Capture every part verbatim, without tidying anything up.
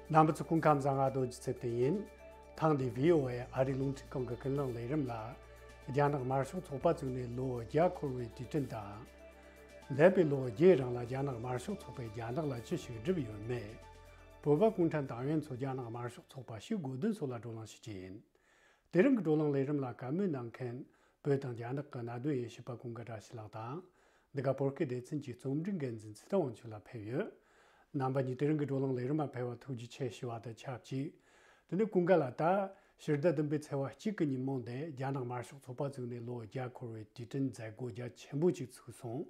རྣམ་པ་ཚོ་སྐུ་ཁམས་བཟང་། ང་རྡོ་རྗེ་ཚེ་བརྟན་ཡིན། ཐེངས་འདིའི་བྷི་ཨོ་ཨེ་ཨ་རིའི་རླུང་འཕྲིན་ཁང་གི་ཀུན་གླེང་ལས་རིམ་ལ། རྒྱ་ནག་དམར་ཤོག་ཚོགས་པ་བཙུགས་ནས་ལོ་བརྒྱ་འཁོར་བའི་དུས་དྲན་དང་། འདས་པའི་ལོ་བརྒྱའི་རིང་ལ་རྒྱ་ནག་དམར་ཤོག་ཚོགས་པས་རྒྱ་ནག་ལ་ཅི་ཞིག་བསྒྲུབས་ཡོད་མེད། བོད་པ་གུང་ཁྲན་ཏང་ཡོན་ཚོ་རྒྱ་ནག་དམར་ཤོག་ཚོགས་པ་ཞིག་དགོས་དོན་སོགས་ལ་བགྲོ་གླེང་ཞུ་རྒྱུ་ཡིན། དེ་རིང་གི་བགྲོ་གླེང་ལས་རིམ་ལ་བཀའ་མོལ་གནང་མཁན། བོད་དང་རྒྱ་ནག་གི་གནད་དོན་དབྱེ་ཞིབ་པ་ཀུན་དགའ་བཀྲ་ཤིས་ལགས་དང་། འདི་ག་བོད་སྐད་སྡེ་ཚན་གྱི་རྩོམ་སྒྲིག་འགན་འཛིན་ཚེ་བརྟན་དབང་ཕྱུག་ལགས་ཕེབས་ཡོད། རྣམ་པ་གཉིས་དེ་རིང་གི་བགྲོ་གླེང་ལས་རིམ་ལ་ཕེབས་པར་ཐུགས་རྗེ་ཆེ་ཞུ་བ་དང་ཆབས་ཅིག་དེ་ནས་ཀུན་དགའ་ལགས། ད་ཕྱི་ཟླ་བདུན་པའི་ཚེས་པ་གཅིག་གི་ཉིན་མོ་འདི་རྒྱ་ནག་དམར་ཤོག་ཚོགས་པ་བཙུགས་ནས་ལོ་བརྒྱ་འཁོར་བའི་དུས་དྲན་མཛད་སྒོ་རྒྱ་ཆེན་པོ་ཅིག་ཚུགས་སོང་།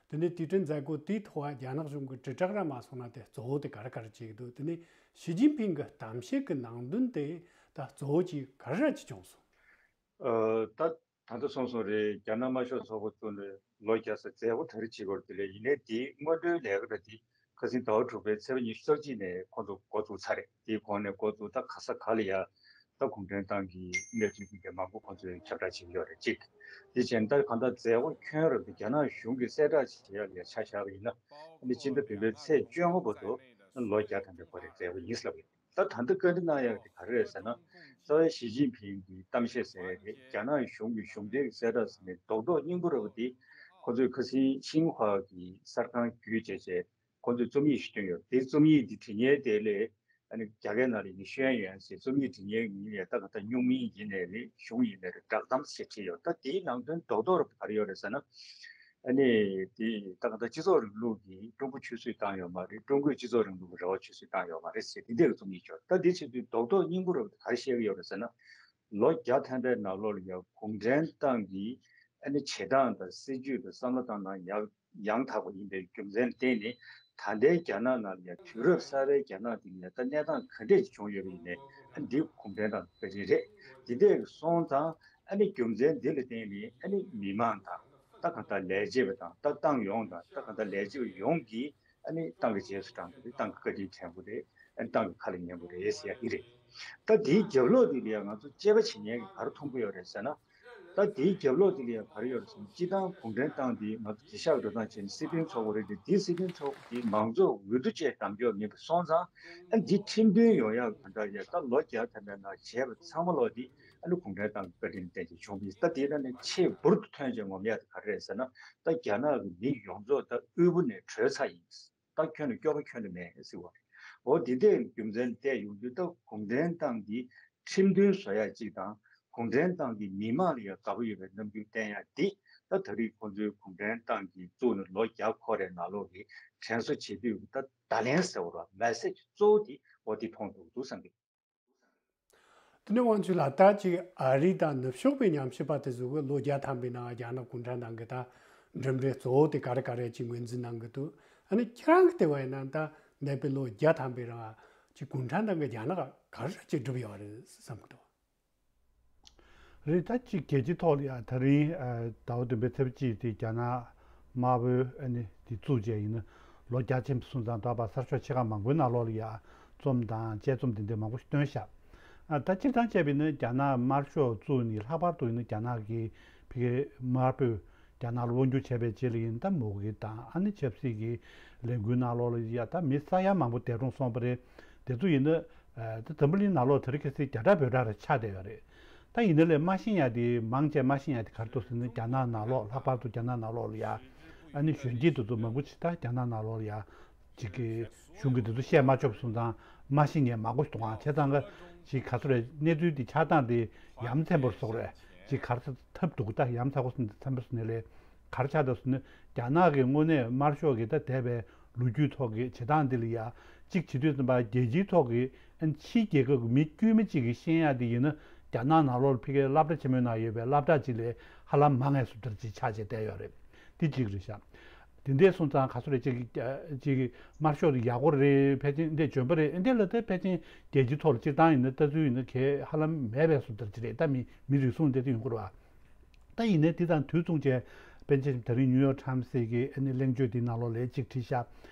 དེ་ནས་དུས་དྲན་མཛད་སྒོ་དེའི་ཐོག་རྒྱ་ནག་གཞུང་གི་དྲིལ་བསྒྲགས་ར་མ་སོང་ན། དེ་གཙོ་བོ་དེ་ག་རེ་ག་རེ་བྱེད་ཀྱི་འདུག་དེ་ནས་ཞི་ཅིན་ཕིང་གི་གཏམ་བཤད་ཀྱི་ནང་དོན་དེ་ད་གཙོ་བོ་ཅིག་ག་རེ་ར་ཅིག་བྱུང་སོང་།། ཨ། ད་ད་ལྟ་གསུངས་སོང་རེད། རྒྱ་ནག་དམར་ཤོག་ཚོགས་པ་བཙུགས་ནས་ལོ་བརྒྱ་ཟེར་མཛད་སྒོ་དེ་རིང་བྱེད་དགོས་རེད། དེ་ལས་ཡིན་ནའི་དེའི་སྔོན་འགྲོའི་ལས་ཀ་འདྲ་དེ་ཁ་སང་ཟླ་བ་དྲུག་པའི་ཚེས་པ་ཉི་ཤུ་རྩ་གཅིག་ནས་ཁོང་ཚོ་འགོ་བཙུགས་ཚར་རེད། དེའི་གོང་ནས་འགོ་བཙུགས། ད་ག་ས་ག་ལ་ཡ་ད་གུང་ཁྲན་ཏང་གི་གནས་ཚུལ་གྱི་མང་པོ་ཁོང་ཚོས་ཁྱབ་བསྒྲགས་བྱེད་ཀྱི་ཡོད་རེད། གཅིག་དེ་བྱས་ན་ད་གང་ལྟར་མཛད་སྒོ་ཁྱོན་རུ་དེ་རྒྱ་ནག་གཞུང་གིས་གསལ་བསྒྲགས་བྱེད་ཡག་ལ་ཆ་བཞག་པ་ཡིན་ན། ཨ་ནི་སྤྱི་ཟླ་བདུན་པའི་ཚེས་བཅོ་ལྔ་བར་དུ་ལོ་བརྒྱ་ཐམ་པའི་སྐོར་རེ་མཛད་སྒོ་ཡིན་ཟེར་ལབ་ཡོད། ད་ད་ལྟ་བཀའ་འདྲི་གནང་ཡག་དེ་ག་རེ་རེད་ཟེར་ན། རྩ་བའི་ཞི་ཅིན་ཕིང་གི་གཏམ་བཤད་ཟེར་ཡག་དེ་རྒྱ་ནག་གཞུང་གི་གཞུང་འབྲེལ་གྱི་གསལ་བསྒྲགས་ཟེར་ནས་རྡོག་རྡོག་རྙིང་པོ་རེད་པ། དེ་ཁོ་ཚོས་ཁ་སང་ཤིན་ཧྭ་གི་གསར་ཁང་བརྒྱུད་བྱས་བྱས་ཁོ་ཚོས་རྩོམ་ཡིག་ཞིག་བཏོན་ཡོད། དེ་རྩོམ་ཡིག་འདི་བྲིས་མཁན་དེ་ལས་ཨ་ནི་རྒྱ་སྐད་ནང་ལ་ཡིན་ན་ཤེས་ཡོན་ཟེར། རྩོམ་ཡིག་འབྲི་མཁན་ཡིན་ནའི་ད་ག་ད་སྨྱུག་མིང་ཡིན་ནའི་རེད། གཞུང་ཡིན་ནའི་རེད། བསྒྲགས་གཏམ་ཞེས་བྲིས་ཡོད། ད་དེའི་ནང་དོན་རྡོག་རྡོག་རེད་པ་ག་རེ་ཡོད་རེད་ཟེར་ན། ཨ་ནི་དེ་ད་ག་ད་སྤྱི་ཚོགས་རིང་ལུགས་ཀྱི་ཀྲུང་གོ་ཆུད་ཟོས་བཏང་ཡོད་མ་རེད། ཀྲུང་གོས་སྤྱི་ཚོགས་རིང་ལུགས་ཀྱི་རེ་བ་ཆུད་ཟོས་བཏང་ཡོད་མ་རེད་ཟེར། དེ་འདྲ་གི་རྩོམ་ཡིག་ཅིག་ཡོད། ད་འདི་བྱེད་དུས་རྡོག་རྡོག་རྙིང་པོ་རེད་པ་ག་རེ་བཤད་ཀྱི་ཡོད་རེད་ཟེར་ན། ལོ་བརྒྱ་ཐམ་པའི་ནང་ལོགས་ལ་ཡང་གུང་ཁྲན་ཏང་གི་ཨ་ནི་བྱེད་སྟངས་དང་སྲིད་ཇུས་དང་བསམ་བློ་བཏང་སྟངས་ཡང་ཡང་དག་པ་ཡིན་པའི་རྒྱུ་མཚན་བརྟེན་ནས། ད་ལྟའི་རྒྱ་ནག་ནང་ལ་ཡང་དུས་རབས་གསར་པའི་རྒྱ་ནག་འདི་ལ་ཡང་ད་གནས་སྟངས་ག་འདྲས་ཅིག་བྱུང་ཡོད་པ་ཡིན་ནའི། ཨ་འདི་གུང་ཁྲན་ཏང་གི་བཀའ་དྲིན་རེད། འདི་འདྲས་སོང་ཙང་ཨ་ནི་རྒྱུ་མཚན་འདི་ལ་བརྟེན་ནས་ཨ་ནི་མི་མང་དང་ད་གང་ལྟར་ལས་བྱེད་པ་དང་ད་ཏང་ཡོངས་དང་ད་གང་ལྟར་ལས་བྱེད་པ་ཡོངས་ཀྱིས་ཨ་ནི་ཏང་གི་རྗེས་སུ་འབྲངས་དགོས་རེད། ཏང་གི་བཀའ་དྲིན་དྲན་དགོས་རེད། ཨ་ནི་ཏང་གི་ཁ་ལ་ཉན་དགོས་རེད་ཟེར་ཡ་འདི་རེད། ད་འདིའི་རྒྱབ་ལོགས་འདི་ལ་ཡང་ང་ཚོ་དཔྱད་པ་བྱེད་མཁན་གྱིས་ག་རེ་མཐོང་གི་ཡོད་རེད་ཟེར་ན། ད་དེའི་རྒྱབ་ལོགས་དེ་ལ་ཡང་ག་རེ་ཡོད་རེད་ཟེར་ན། སྤྱིར་བཏང་གུང་ཁྲན་ཏང་དེ་ང་ཚོ་གཞིས་ཆགས་འགྲོ་སྟངས་བྱས་ནས་སྲིད་དོན་ཚོགས་པ་རེད་དེ། དེའི་སྲིད་དོན་ཚོགས་པ་དེ་མང་གཙོ་འོས་བསྡུ་བཅས་བདམས་ཕྱོགས་མིན་པ་སོང་ཙང་། ཨ་འདི་ཁྲིམས་མཐུན་ཡོང་ཡག་ག་འདྲ་ཡ་ད་ལོ་བརྒྱ་ཐམ་པའི་ནང་བྱས་པ་ཚང་མ་ལོག་དེ་ཨ་ནི་གུང་ཁྲན་ཏང་གི་བཀའ་དྲིན་བརྟེན་བྱས་བྱུང་བ་ཡིན། ད་དེའི་ནང་ནས་ཆེས་འབུར་དུ་ཐོན་བྱས་ངོམ་ཡག་དེ་ག་རེ་རེད་ཟེར་ན། ད་རྒྱ་ནག་གི་མི་ཡོངས་རྫོགས་ད་དབུལ་པོ་ནས་གྲོལ་ཚར་ཡིན། ད་ཁྱོན་ནས་སྐྱོ་པོ་ཁྱོན་ནས་མེད་ཟེར་བ་རེད། འོ་དེ་འདྲའི་རྒྱུ་མཚན་བལྟས་ཡོང་དུས་ད་གུང་ཁྲན་ཏང་གི་ཁྲིམས་མཐུན་བཟོ་ཡ་གཅིག་དང་། གུང་ཁྲན་ཏང་གི་མི་མང་ལ་ཡང་དགའ་པོ་ཡོད་པའི་རྣམ་འགྱུར་བསྟན་ཡ་འདི། ད་ད་རེས་ཁོང་ཚོའི་གུང་ཁྲན་ཏང་གི་བཙུགས་ནས་ལོ་བརྒྱ་འཁོར་བའི་ནང་ལོགས་ཀྱི་དྲན་གསོ་བྱེད་དུས་ཀྱི་ད་བརྡ་ལན་ཟེར་བ་རེད་པ། མེ་སེ་ཇི་གཙོ་བོ་དེ་འོ་དེ་མཐོང་ཐུབ་འདུག་བསམ་གི། དེ་ནས་དབང་ཕྱུག་ལགས། ད་ཅིག་ཨ་རི་དང་ནུབ་ཕྱོགས་པའི་ཉམས་ཞིབ་པ་དེ་ཚོ་གིས་ལོ་བརྒྱ་ཐམ་པའི་ནང་རྒྱ་ནག་གུང་ཁྲན་ཏང་གི་ད་གྲུབ་འབྲས་གཙོ་བོ་དེ་ག་རེ་ག་རེ་ཅིག་ངོས་འཛིན་གནང་གི་འདུག་ཨ་ནི་ཁྱེད་རང་གི་ལྟ་བ་ཡིན་ན་ད་འདས་པའི་ལོ་བརྒྱ་ཐམ་པའི་རིང་ཅིག་གུང་ཁྲན་ཏང་གིས་རྒྱ་ནག་ག་རེ་ཅིག་བསྒྲུབས་ཡོད་རེད་བསམ་གི་འདུག་རེད། ད་ཅིག་རྒྱལ་སྤྱིའི་ཐོག་ལ་ཡ་ད་རིང་ཨ་ཟླ་བ་བདུན་པའི་ཚེས་པ་གཅིག་དེ་རྒྱ་ནག་དམར་པོའི་ཨ་ནི་དེ་བཙུགས་བྱས་ཡིན་ན་ལོ་བརྒྱ་ཕྱིན་པ་སོང་ཙང་། ད་བར་གསར་ཤོག་ཆེ་ཁག་མང་པོའི་ནང་ལོགས་ལ་ཡ་རྩོམ་དང་དཔྱད་རྩོམ་དེ་འདྲ་མང་པོ་ཞིག་བཏོན་ཤག་ཨ་ད་སྤྱིར་བཏང་བྱས་པ་ཡིན་ན་རྒྱ་ནག་དམར་ཤོག་བཙུགས་ནས་ལྷག་པར་དུ་ཡིན་ན་རྒྱ་ནག་གི་ཕ་གི་དམར་པོས་རྒྱ་ནག་ལ་དབང་སྒྱུར་བྱས་པའི་རྗེས་ལ་ཡིན་ན། ད་མུ་གེ་དང་ཨ་ནི་ཆབ་སྲིད་ཀྱི་ལས་འགུལ་ནང་ལོགས་ལ་ཡ་ད་མི་ས་ཡ་མང་པོ་འདས་གྲོངས་སོང་བ་རེད། དེ་ཚོ་ཡིན་ན་ཨ་ད་འཛམ་བུ་གླིང་ནང་ལོགས་དེ་རིང་ཁ་སང་རྒྱ་གྲགས་བོད་གྲགས་རེ་ཆགས་བསྡད་ཡོད་རེད། ད་ཡིན་ན་ལས་མ་ཤེས་ཡ་དེ་མང་ཆེ་མ་ཤེས་ཡ་དེ་ག་རེ་འདུག་ཟེར་ན། རྒྱ་ནག་ནང་ལོགས་ལྷག་པར་དུ་རྒྱ་ནག་ནང་ལོགས་ལ་ཡ་ཨ་ནི་གཞོན་སྐྱེས་དེ་ཚོ་མང་པོ་ཅིག་ད་རྒྱ་ནག་ནང་ལོགས་ལ་ཡ་ཅིག་གི་གཞུང་གི་དེ་ཚོ་བཤད་མ་ཆོག་པ་སོང་ཙང་མ་ཤེས་མཁན་མང་པོ་ཞིག་འདུག་ཨང་། བྱས་ཙང་ག་ཅིག་ག་ཚོད་རེད། གནས་ཚུལ་འདི་ཆགས་སྟངས་དེ་ཡ་མཚན་པོ་བཟོ་གི་རེད། ཅིག་ག་རེ་ཐབས་འདུག་ད་ཡ་མཚན་པོ་བཟོ་ནས་ཚན་པ་བཟོ་ནས་ལས་ག་རེ་ཆགས་འདུག་ཟེར་ན། རྒྱ་ནག་གི་དངོས་གནས་དམར་ཤོག་གི་ད་འདས་པའི་ལོ་རྒྱུས་ཐོག་གི་བྱེད་སྟངས་འདི་ལ་ཡ་གཅིག་བྱེད་དུས་ཙམ་པ་རྒྱལ་སྤྱིའི་ཐོག་གི་ཨ་ནི་ཕྱིའི་རྒྱལ་ཁབ་ཀྱི་མི་དཀྱུས་མ་གཅིག་གིས་ཤེས་ཡ་དེ་ཡིན་ན། རྒྱ་ནག་ནང་ལོགས་ལ་ཕ་གིའི་སློབ་གྲྭ་ཆེན་མོའི་ནང་ཡོད་པའི་སློབ་གྲྭ་གཅིག་ལས་ཧ་ལམ་མང་ངེས་སུ་དེར་གཅིག་ཆགས་བྱས་བསྡད་ཡོད་རེད། དེ་གཅིག་རེད་ཤག་དེ་འདྲས་སོང་ཙང་ག་ཚོད་རེད། ཅིག་ཅིག་དམར་ཤོག་དེ་ཡག་པོ་རེད། ཕལ་ཆེར་འདི་འཇོན་པ་རེད། འདི་ལ་ད་ཕལ་ཆེར་རྒྱལ་སྤྱིའི་ཐོག་ལ་སྤྱིར་བཏང་ཡིན་ན་ལྟ་ཚུལ་ཡིན་ན་གལ་ཧ་ལམ་མེད་པའི་བཟོ་ལྟར་ཅིག་རེད། ད་མི་མི་རེ་ཟུང་དེ་འདྲ་ཡོང་གི་རེད་པ། ད་ཡིན་ནའི་དེ་དང་དུས་མཚུངས་བྱས་པཎ་ཆེན་ད་རིང་ནིའུ་ཡོག་ཊའིམ་སི་གི་ཨ་ནི་གླེང་བརྗོད་དེའི་ནང་ལོགས་ལ་གཅིག་བྲིས་ཤག་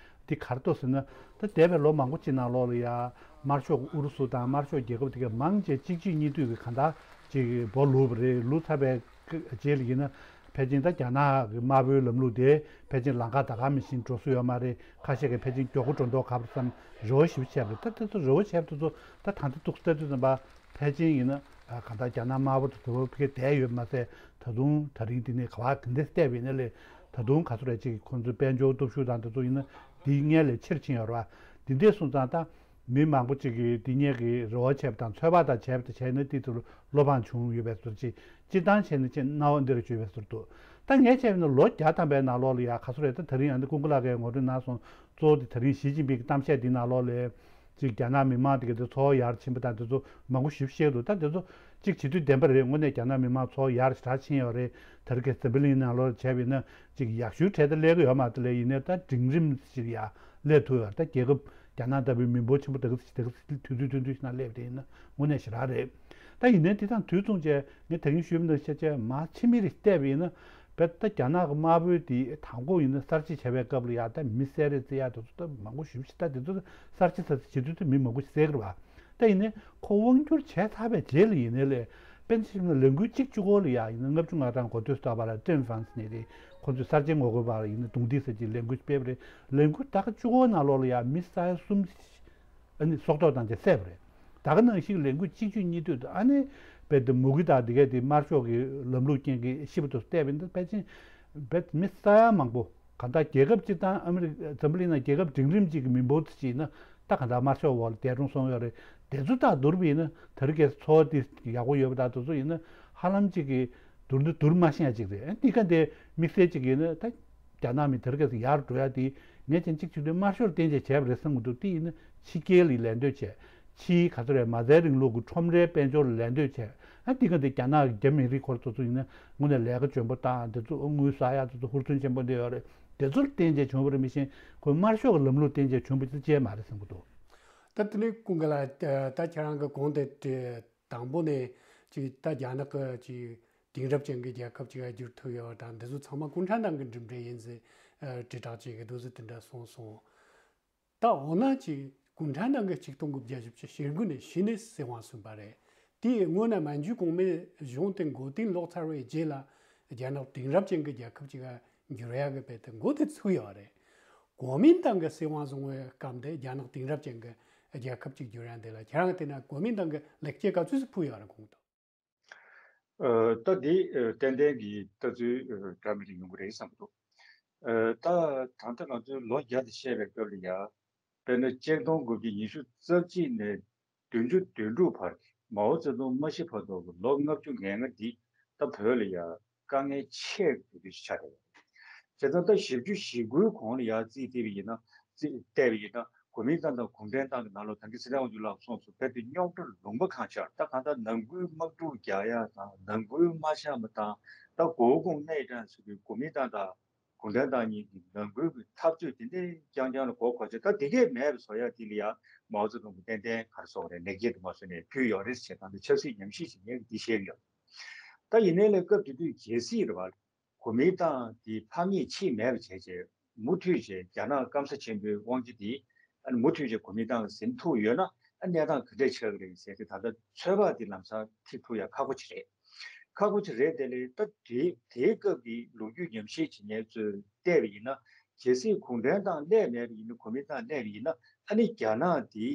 དེ་ག་རེ་འདུག་ཟེར་ན། ད་འདས་པའི་ལོ་མང་པོ་ཅིག་ནང་ལོགས་ལ་ཡ་དམར་ཤོག་ཨུ་རུ་སུ་དང་དམར་ཤོག་རྒྱལ་ཁབ་དེ་གའི་མང་ཆེ་གཅིག་རྗེས་གཉིས་མཐུད་ཀྱི་གང་ལྟར་ཅིག་སྦོ་ལུག་པ་རེད། ལུག་ཚར་བའི་རྗེས་ལ་ཡིན་ན་ ཕལ་ཆེར་ད་རྒྱ་ནག་གི་དམར་པོའི་ལམ་ལུགས་དེ་ཕལ་ཆེར་ལམ་ཁ་ད་ག་མི་ཤེས་འགྲོ་སྲོལ་ཡོད་མ་རེད། ཁ་ཤས་ཀྱིས་ཕལ་ཆེར་མགྱོགས་པོ་འགྲོ་མདོག་ཁ་པོ་བསམ་རེ་བ་ཞིབ་བྱས་པ་རེད། ད་དེ་ཚོ་རེ་བ་བྱས་པ་དེ་ཚོ་ད་ད་ལྟ་ཏོག་ཙམ་ལྟ་དུས་ཙམ་པ་ཕལ་ཆེར་ཡིན་ན་གང་ལྟར་རྒྱ་ནག་དམར་པོ་དེ་ཚོ་ཕ་གིར་བསྡད་ཡོད་མ་ཟད། ད་དུང་ད་རིང་འདི་ནས་ག་བ་ག་འདྲ་བལྟས་པ་ཡིན་ན་ལས་ད་དུང་ག་ཚོད་རེད་ཅིག་ཁོང་ཚོའི་དཔལ་འབྱོར་སྟོབས་ཤུགས་དང་དེ་ཚོ་ཡིན་ན་འདིའི་སྔོན་ལས་ཆེར་ཕྱིན་ཡོད་རེད་བ། འདི་འདྲས་སོང་ཙང་ད། མི་མང་པོ་ཅིག་གིས་འདི་ཉིད་ཀྱི་རེ་བ་བྱས་པ་དང་ཚོད་དཔག་དང་བྱས་པ་དང་བྱས་ན་དེ་ཚོར་བློ་ཕངས་བྱུང་ཡོད་པའི་བཟོ་ཅིག་སྤྱིར་བཏང་བྱས་ན་ཅིག་སྣང་བ་འདི་རུ་བྱུང་བའི་བཟོར་འདུག་ད་ངས་བྱས་པ་ན་ལོ་བརྒྱ་ཐམ་པའི་ནང་ལོགས་ལ་ཡ་ག་ཚོད་རེད། ད་ད་རིང་ཨ་ནི་ཀུན་དགའ་ལགས་ཀྱིས་ངོ་སྤྲོད་གནང་སོང་། གཙོ་བོ་དེ་ད་རིང་ཞི་ཅིན་ཕིང་གི་གཏམ་བཤད་འདི་ནང་ལོགས་ལ་ཅིག་རྒྱ་ནག་མི་མང་དེ་ག་ཚོད་འཚོ་བ་ཡར་ཕྱིན་པ་དང་དེ་ཚོ་མང་པོ་ཞིབ་བཤད་འདུག་ད་དེ་ཚོ་ཅིག་བྱེད་དུས་བདེན་པ་རེད། དངོས་གནས་རྒྱ་ནག་མི་མང་འཚོ་བ་ཡར་ཞེ་དྲག་ཕྱིན་ཡོད་རེད། ད་རེས་ཀྱི་འཛམ་བུ་གླིང་ནང་ལོགས་བྱས་པ་ཡིན་ན་ཅིག་ཡག་ཤོས་གྲས་དེ་སླེབས་ཀྱི་ཡོད་མ་རེད་ལས་ཡིན་ནའི་ད་འབྲིང་རིམ་ཞིག་ཡ་སླེབས་ཐུབ་ཡོད་རེད། ད་རྒྱལ་ཁབ་རྒྱ་ནག་ལྟ་བུའི་མི་འབོར་ཆེན་པོ་དེ་ག་དེ་ག་དུས་ཚོད་ཐུང་ཐུང་ཞིག་ནང་སླེབས་དེ་ཡིན་ན་དངོས་གནས་ཞེ་དྲག་རེད། ད་ཡིན་ནའི་དེ་དང་དུས་མཚུངས་བྱས་ངས་ད་གིན་ཞུས་པ་ནང་བཞིན་བྱས་མར་ཕྱི་མིག་རེ་བལྟས་པ་ཡིན་ན་བས་ད་རྒྱ་ནག་གི་དམར་པོའི་དེ་དང་པོ་ཡིན་ན་གསར་བརྗེ་བྱས་པའི་སྐབས་ལ་ཡ་ད་མི་བསད་རེས་རྩེ་ཡག་དེ་ཚོ་ད་མང་པོ་ཞེ་པོ་ཞིག་ད་དེ་ཚོ་གསར་བརྗེ་ཚར་ཚེ་བྱེད་དུས་ད་མི་མང་པོ་ཞིག་བསད་ཀྱི་རེད་བ། ད་ཡིན་ནའི་ཁོ་དབང་སྒྱུར་བྱས་ཚར་བའི་རྗེས་ལ་ཡིན་ནའི་ལས་དཔེར་ན་ཆ་བཞག་ན་ལས་འགུལ་གཅིག་གཅིག་པོ་ལ་ཡ་ཡིན་ན་ལྔ་བཅུ་ང་གྲངས་འགོ་སྟོད་སུ་ད་བར་ཀྲེན་ཧྥང་ཟེར་ནས་རེད། ཁོ་ཚོས་གསར་བརྗེ་ངོ་རྒོལ་བར་ཡིན་ན་རྡུང་རྡེག་ཟེར་གྱི་ལས་འགུལ་སྤེལ་བ་རེད། ལས་འགུལ་ད་ག་གཅིག་པོ་ནང་ལོགས་ལ་ཡ་མི་ས་ཡ་གསུམ་ཨ་ནི་སྲོག་ཐོག་བཏང་བྱས་བསད་པ་རེད། ད་ག་ནང་བཞིན་ལས་འགུལ་གཅིག་མཇུག་གཉིས་མཐུད་དུ་ཨ་ནི་རྦད་དེ་མུ་གེ་དང་དེ་གས་དེ་དམར་ཤོག་གི་ལམ་ལུགས་རྐྱེན་གྱིས་ཤི་བ་དེ་བསད་པ་ཡིན་ན་ཕལ་ཆེར་རྦད་མི་ས་ཡ་མང་པོ། གང་ལྟར་རྒྱལ་ཁབ་སྤྱིར་བཏང་ཨ་མི་རི་ཀ་འཛམ་བུ་གླིང་ནང་རྒྱལ་ཁབ་འབྲིང་རིམ་གཅིག་གི་མི་འབོར་དེ་བྱས་ན་ད་གང་ལྟར་དམར་ཤོག་འོག་ལ་འདས་གྲོངས་སོང་ཡོད་རེད། དེ་ཚོ་དང་བསྡུར་བ་ཡིན་ན་དེ་རིང་ཁ་སང་འཚོ་བ་དེ་ཡག་པོ་ཡོད་པ་དང་དེ་ཚོ་ཡིན་ན་ཧ་ལམ་གཅིག་གི་བསྡུར་ན་བསྡུར་མ་ཤེས་ཡ་གཅིག་རེད། ཨ་འདི་ག་འདི་དམིགས་བསལ་གཅིག་ཡིན་ན་ད་རྒྱ་ནག་མི་དེ་རིང་ཁ་སང་ཡར་འགྲོ་ཡ་དེ་ངས་ཀྱང་གཅིག་བྱེད་དུས་དམར་ཤོག་ལ་བརྟེན་བྱས་བྱས་པ་རེད་བསམ་གྱི་འདུག་དེ་ཡིན་ན་ཕྱི་རྒྱལ་ལ་ལད་ཟློས་བྱས། ཕྱིའི་ག་ཚོད་རེད་མ་རྩའི་རིང་ལུགས་ཀྱི་ཁྲོམ་རའི་དཔལ་འབྱོར་ལ་ལད་ཟློས་བྱས། ཨ་འདི་ག་འདི་རྒྱ་ནག་གི་རྒྱ་མི་རིགས་ཁོ་ར་ཚོ་ཚོ་ཡིན་ན་དངོས་གནས་ལས་ཀ་འཇོན་པོ་དང་འདི་ཚོ་དངུལ་བསགས་ཡག་དེ་ཚོ་ཧུར་བརྩོན་ཆེན་པོ་འདི་ཡོད་རེད། དེ་ཚོར་བརྟེན་བྱས་བྱུང་བ་རེད་མི་ཤེས། ཁོས་དམར་ཤོག་གི་ལམ་ལུགས་བརྟེན་བྱས་བྱུང་བ་ཅི་ཅི་མ་རེད་བསམ་གྱི་འདུག་ད་དེ་ནས་ཀུན་དགའ་ལགས་ད་ཁྱེད་རང་གི་གོང་དེ་དྲི་དང་པོ་ནས་ཅིག་ད་རྒྱ་ནག་གི་ཅིག་དེང་རབས་ཅན་གྱི་རྒྱལ་ཁབ་ཅིག་བསྒྱུར་ཐུབ་ཡོད་དང་འདི་ཚོ་ཚང་མ་གུང་ཁྲན་ཏང་གི་གྲུབ་འབྲས་ཡིན་ཟེར་དྲིལ་བསྒྲགས་བྱེད་ཀྱི་འདུག་ཟེར་དེ་འདྲ་གསུངས་སོང་། ད་འོ་ན་ཅིག་གུང་ཁྲན་ཏང་གི་ཆིག་སྟོང་དགུ་བརྒྱ་བཞི་བཅུ་ཞེ་དགུ་ནས་གཞི་ནས་སྲིད་དབང་བཟུང་བ་རེད། དེའི་སྔོན་ན་མན་ཇུ་གོང་མའི་གཞུང་དེ་མགོ་རྟིང་སློག་ཚར་བའི་རྗེས་ལ་རྒྱ་ནག་དེང་རབས་ཅན་གྱི་རྒྱལ་ཁབ་ཅིག་འགྱུར་ཡག་གི་དཔེ་དེ་འགོ་དེ་ཚུགས་ཡོད་རེད། གོ་མིན་ཏང་གི་སྲིད་དབང་བཟུང་བའི་སྐབས་དེ་རྒྱ་ནག་དེང་རབས་ཅན་གྱི་རྒྱལ་ཁབ་ཅིག་འགྱུར་ཡག་དེ་ལ་ཁྱེད་རང་བལྟས་ན་གོ་མིན་ཏང་གི་ལེགས་སྐྱེས་ག་ཚོད་ཅིག་ཕུལ་ཡོད་རེད་གོང་དུ། ཨ་ད་འདི་ཨ་ཏན་ཏན་གྱི་ལྟ་ཚུལ་ཨ་འདྲ་མི་འདྲ་ཡོང་གི་རེད་བསམ་གྱི་འདུག་ཨ་ད་ད་ལྟ་ང་ཚོའི་ལོ་བརྒྱ་དེ་བཤད་པའི་སྐབས་ལ་ཡ། དཔེར་ན་ཆིག་སྟོང་དགུ་བརྒྱ་ཉི་ཤུ་རྩ་གཅིག་ནས་བདུན་ཅུ་དོན་དྲུག་བར་མའོ་ཙེ་ཏུང་མ་ཤི་བར་དུ་གི་ལོ་ལྔ་བཅུ་ང་ལྔ་འདི་ད་བོད་ལ་ཡ་དཀའ་ངལ་ཆེ་དགོས་དུས་ཆགས་བསྡད་ཡོད། བྱས་ཙང་ད་བཞི་བཅུ་ཞེ་དགུའི་གོང་ལ་ཡ་རྩིས་བལྟས་པ་ཡིན་ན་རྩིས་བལྟས་པ་ཡིན་ན། གོ་མིན་ཏང་དང་གུང་ཁྲན་ཏང་གི་ནང་ལོགས་ད་གིན་ཚེ་རིང་དབང་ཕྱུག་ལགས་གསུངས་སོང་། རྦད་དེ་རྙོག་དྲ་ལུང་པ་གང་ཆགས། ད་གང་ལྟར་ནང་ཁུལ་དམག་འཁྲུག་རྒྱག་ཡ་དང་ནང་ཁུལ་དམག་ཞབས་པ་དང་ད་མགོ་དགོང་གནས་སྟངས་ཟེར་དུས་གོ་མིན་ཏང་དང་གུང་ཁྲན་ཏང་གཉིས་ཀྱི་ནང་ཁུལ་གྱི་འཐབ་རྩོད་དེ་འདྲའི་རྐྱང་རྐྱང་ལ་མགོ་འཁོར་བྱས། ད་དེ་གས་མེད་པའི་བཟོ་ཡ་དེ་ལ་ཡང་མའོ་ཙེ་ཏུང་གིས་ཏན་ཏན་ག་རེ་ཟེར་དགོས་རེད། ལེགས་སྐྱེས་དུ་མ་བཟོས་ནས་ཕུལ་ཡོད་རེད་ཟེར་ད་ལྟ་ཆབ་སྲིད་ཉམས་ཞིབ་བྱེད་མཁན་གྱིས་འདི་བཤད་ཀྱི་ཡོད། ད་ཡིན་ནའི་ལས་སྐབས་དེ་དུས་གལ་སྲིད་རེད་བ། གོ་མིན་ཏང་དེ་ཕམ་ཉེས་ཕྱིན་མེད་པ་བྱས་བྱས་མུ་མཐུད་བྱས་རྒྱ་ནག་སྐམ་ས་ཆེན་པོའི་དབང་ཆ་དེ་ཨ་ནི་མུ་མཐུད་བྱས་གོ་མིན་ཏང་གིས་ཟིན་ཐུབ་ཡོད་ན་ཨ་གནས་སྟངས་ག་འདྲས་ཆགས་ཀྱི་རེད་ཟེར་ཏེ་ད་ལྟ་ཚོད་དཔག་དེ་ལམ་སང་ཐིག་ཐུབ་ཡ་ཁག་པོ་ཅིག་རེད། ཁག་པོ་ཅིག་རེད། དེ་ལས་ད་དེ་དེའི་སྐབས་ཀྱི་ལོ་རྒྱུས་ཉམས་ཞིབ་བྱེད་མཁན་ཚོས་བལྟས་པ་ཡིན་ན་གལ་སྲིད་གུང་ཁྲན་ཏང་སླེབས་མེད་པ་ཡིན་ན་གོ་མིན་ཏང་སླེབས་པ་ཡིན་ན་ཨ་ནི་རྒྱ་ནག་དེ།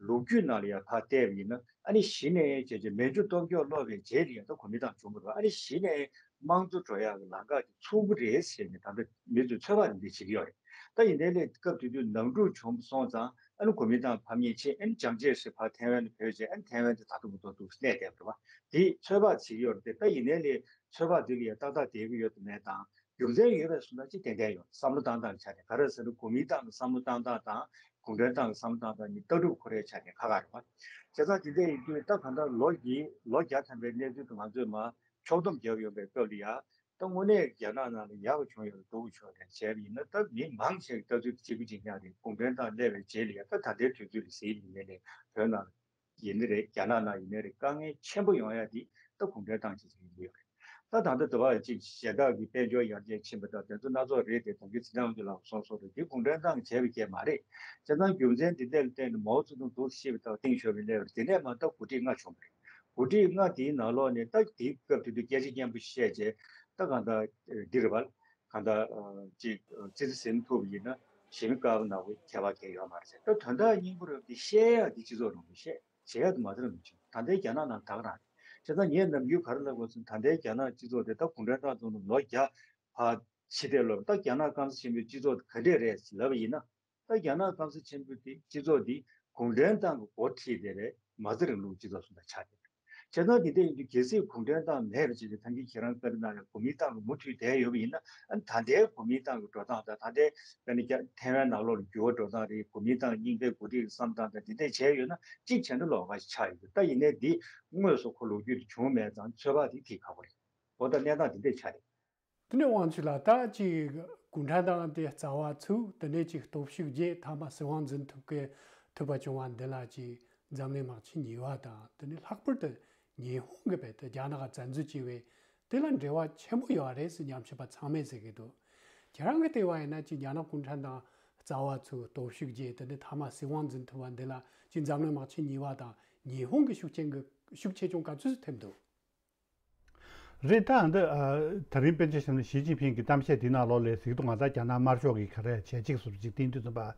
ལོ་རྒྱུས་ནང་ལ་ཡང་ཕར་བལྟས་པ་ཡིན་ན་ཨ་ནི་གཞི་ནས་བྱས་བྱས་མན་ཇུ་སྟོབས་སྐྱོང་སློག་པའི་རྗེས་ལ་ཡང་ད་གོ་མིན་ཏང་བྱུང་བ་རེད། ཨ་ནི་གཞི་ནས་དམངས་གཙོ་འགྲོ་ཡག་གི་ལམ་ཁ་དེ་ཚུགས་ཀྱི་རེད་ཟེར་ནས་ད་ལྟ་མི་ཚོས་ཚོད་དཔག་དེ་འདྲ་བྱེད་ཀྱི་ཡོད་རེད། ད་ཡིན་ནའི་ལས་སྐབས་དེ་དུས་ནང་འཁྲུག་བྱུང་སོང་ཙང་ཨ་ནི་གོ་མིན་ཏང་ཕམ་ཉེས་ཕྱིན། ཨ་ནི་ཅང་ཅེ་ཧྲི་ཕར་ཐའེ་ཝན་དུ་བོད་བྱས། ཨ་ནི་ཐའེ་ཝན་དེ་ད་ལྟ་བར་དུ་འདུག་གནས་བསྡད་པ་རེད་བ། དེ་ཚོད་དཔག་བྱེད་ཀྱི་ཡོད་རེད་དེ། ད་ཡིན་ནའི་ལས་ཚོད་དཔག་དེ་ལ་ཡང་ཏག་ཏག་བསྡད་ཀྱི་ཡོད་དམ་མེད་དང་། རྒྱུ་མཚན་ཡོད་པའི་བཟོ་འདྲ་ཅིག་ཏན་ཏན་ཡོད། བསམ་བློ་བཏང་སྟངས་ཀྱི་ཆ་ནས་ག་རེ་ཟེར་ན་གོ་མིན་ཏང་གི་བསམ་བློ་བཏང་སྟངས་དང་གུང་ཁྲན་ཏང་གི་བསམ་བློ་བཏང་སྟངས་གཉིས་ལྟ་གྲུབ་ཁོ་རའི་ཆ་ནས་ཁ་ཁ་རེད་པ། བྱས་ཙང་དེ་འདྲ་ཡིན་དུས་ད་གང་ལྟར་ལོ་བརྒྱད་ལོ་བརྒྱ་ཐམ་པའི་གནས་ཚུལ་དུ་ང་ཚོས་མར་ཕྱོགས་བསྡོམས་བརྒྱབ་ཡོང་པའི་སྐབས་ལ་ཡ། ད་དངོས་གནས་རྒྱ་ནག་ནང་ལ་ཡག་པ་བྱུང་ཡོད་རེད་སྡུག་པ་བྱུང་ཡོད་རེད་བྱས་པ་ཡིན་ན་ད་མི་མང་ཆེ་གི་ལྟ་ཚུལ་དེ་གཅིག་པ་གཅིག་རྐྱང་རེད། གུང་ཁྲན་ཏང་སླེབས་པའི་རྗེས་ལ་ཡ་ད་ད་ལྟའི་དུས་ཚོད་ལ་ཟེར་ཡིན་ནའི་ལས་བོད་ནང་ལ། ཡིན་ནི་རེད། རྒྱ་ནག་ནང་ཡིན་ནི་རེད། དཀའ་ངལ་ཆེན་པོ་ཡོང་ཡ་དེ་ད་གུང་ཁྲན་ཏང་བྱས་ཙང་ཡིན་གྱི་ཡོད་རེད། ད་ད་ལྟ་དུ་བ་ཅིག་གཞན་དག་གི་དཔལ་འབྱོར་ཡར་རྒྱས་ཕྱིན་པ་དང་དེ་ཚོ་སྣ་ཚོགས་རེད་དེ། ད་གིན་ཚེ་རིང་དབང་ཕྱུག་ལགས་གསུངས་སོང་རེད། དེ་གུང་ཁྲན་ཏང་བྱས་པའི་རྐྱེན་མ་རེད། བྱས་ཙང་རྒྱུ་མཚན་འདི་འདྲ་ལ་བརྟེན་ནས་མའོ་ཙེ་ཏུང་འདུག་ཤེས་པ་དང་ཏིང་ཞོ་པའི་སླེབས་པ་རེད། དེ་ནས་མ་ད་འགོ་ཁྲིད་ལྔ་བྱུང་བ་རེད། འགོ་ཁྲིད་ལྔ་དེའི་ནང་ལོགས་ནས་ད་དེའི་སྐབས་དེ་དུས་སྐད་ཆ་སྙན་པོ་བཤད་བྱས། ད་ ད་གང་ལྟར་འདི་རེད་པ། གང་ལྟར་ཅིག་ཙི་ཙི་ཟིན་ཐུབ་ཡིན་ན་གཞི་མི་དཀར་པོ་ནག་པོ་ཁྱད་པར་གང་ཡོད་མ་རེད་ཟེར། ད་དོན་དག་སྙིང་པོ་རེད་འདི། བཤད་ཡག་འདི་སྤྱི་ཚོགས་ནང་དུ་བཤད་བྱེད་ཡག་དུ་མ་ཚར་མི་བྱུང་། ད་ལྟའི་རྒྱ་ནག་ནང་ད་ག་རང་རེད། བྱས་ཙང་ངས་ནམ་རྒྱུན་ག་རེ་ལབ་དགོས་ཟེར་ན། ད་ལྟའི་རྒྱ་ནག་སྤྱི་ཚོགས་དེ་ད་གུང་ཁྲན་ཏང་བཙུགས་ནས་ལོ་བརྒྱ་ཕར་ཕྱི་བལྟས་ལོག་ད་རྒྱ་ནག་སྐམ་ས་ཆེན་པོའི་སྤྱི་ཚོགས་དེ་ག་འདྲས་རེད་ཟེར་ལབ་པ་ཡིན་ན། ད་རྒྱ་ནག་སྐམ་ས་ཆེན་པོ་དེ་སྤྱི་ཚོགས་འདི་གུང་ཁྲན་ཏང་གི་འགོ་ཁྲིད་དེ་རེད། མའོ་ཙེ་རིང་ལུགས་སྤྱི་ཚོགས་སུ་ད་ཆགས་ཡོད་རེད། བྱས་ཙང་འདི་འདྲ་ཡིན་དུས་གལ་སྲིད་གུང་ཁྲན་ཏང་མེད་པ་བྱས་ཏེ་ད་གིན་ཁྱེད་རང་བཀའ་འདྲི་གནང་ཡག་གོ་མིན་ཏང་གི་མུ་མཐུད་བསྡད་ཡོད་པ་ཡིན་ན། ཨ་ནི་ད་ལྟའི་གོ་མིན་ཏང་གི་འགྲོ་སྟངས་དང་ད་ལྟའི་ཨ་ནི་རྒྱ་ཐའེ་ཝན་ནང་ལོགས་ལ་འགྱུར་བ་འགྲོ་སྟངས་རེད། གོ་མིན་ཏང་རྙིང་པའི་འགོ་ཁྲིད་ཀྱི་བསམ་སྟངས་དང་འདི་འདྲ་བྱས་ཡོད་ན་གཅིག་ཇེ་འདྲ་ལོག་པ་ཞིག་ཆགས་ཡོད་འདུག་ད་ཡིན་ནའི་འདི་དངོས་སུ་ཁོ་ལོ་རྒྱུས་དེ་བྱུང་མེད་ཙང་ཚོད་དཔག་དེ་ཐིག་ཁག་པོ་རེད། འོ་ད་གནས་སྟངས་འདི་འདྲ་ཆགས་རེད། དེ་ནས་དབང་ཕྱུག་ལགས། ད་ཅིག་གུང་ཁྲན་ཏང་དེ་རྩ་བ་ཚུགས། དེ་ནས་ཅིག་སྟོབས་ཤུགས་རྒྱས། མཐའ་མ་སྲིད་དབང་འཛིན་ཐུབ་ཀྱི་ཐུབ་པ་བྱུང་བ་འདི་ལ་ཅིག་འཛམ་གླིང་དམག་ཆེན་གཉིས་པ་དང་། དེ་ནས་ལྷག་པར་དུ་ཉི་ཧོང་གི་བར་དུ་རྒྱ་ནག་བཙན་འཛུལ་བྱས་པའི་དེ་ལ་འབྲེལ་བ་ཆེན་པོ་ཡོད་རེད་ཟེར་ཉམས་ཞིབ་པ་ཚང་མས་ཟེར་གྱི་འདུག་ཁྱེད་རང་གི་ལྟ་བ་ཡིན་ན་ཅིག་རྒྱ་ནག་གུང་ཁྲན་ཏང་རྩ་བ་ཚུགས། སྟོབས་ཤུགས་རྒྱས། དེ་ནས་མཐའ་མ་སྲིད་དབང་འཛིན་ཐུབ་པ་འདི་ལ་ཅིག་འཛམ་གླིང་དམག་ཆེན་གཉིས་པ་དང་ཉི་ཧོང་གི་ཤུགས་རྐྱེན་གྱི་ཤུགས་ཆེ་ཆུང་ག་ཚོད་ཐེབས་འདུག་རེད། ད་འདི་ཨ་དེ་རིང་པཎ་ཆེན་ཞབས་དྲུང་ཞི་ཅིན་ཕིང་གི་གཏམ་བཤད་འདི་ནང་ལོགས་ལ་གཟིགས་དུས་ང་ད་རྒྱ་ནག་དམར་ཤོག་གིས་ག་རེ་བྱས་ཅིག་ཟུར་ཅིག་བསྟན་དུས་ཙམ་པ།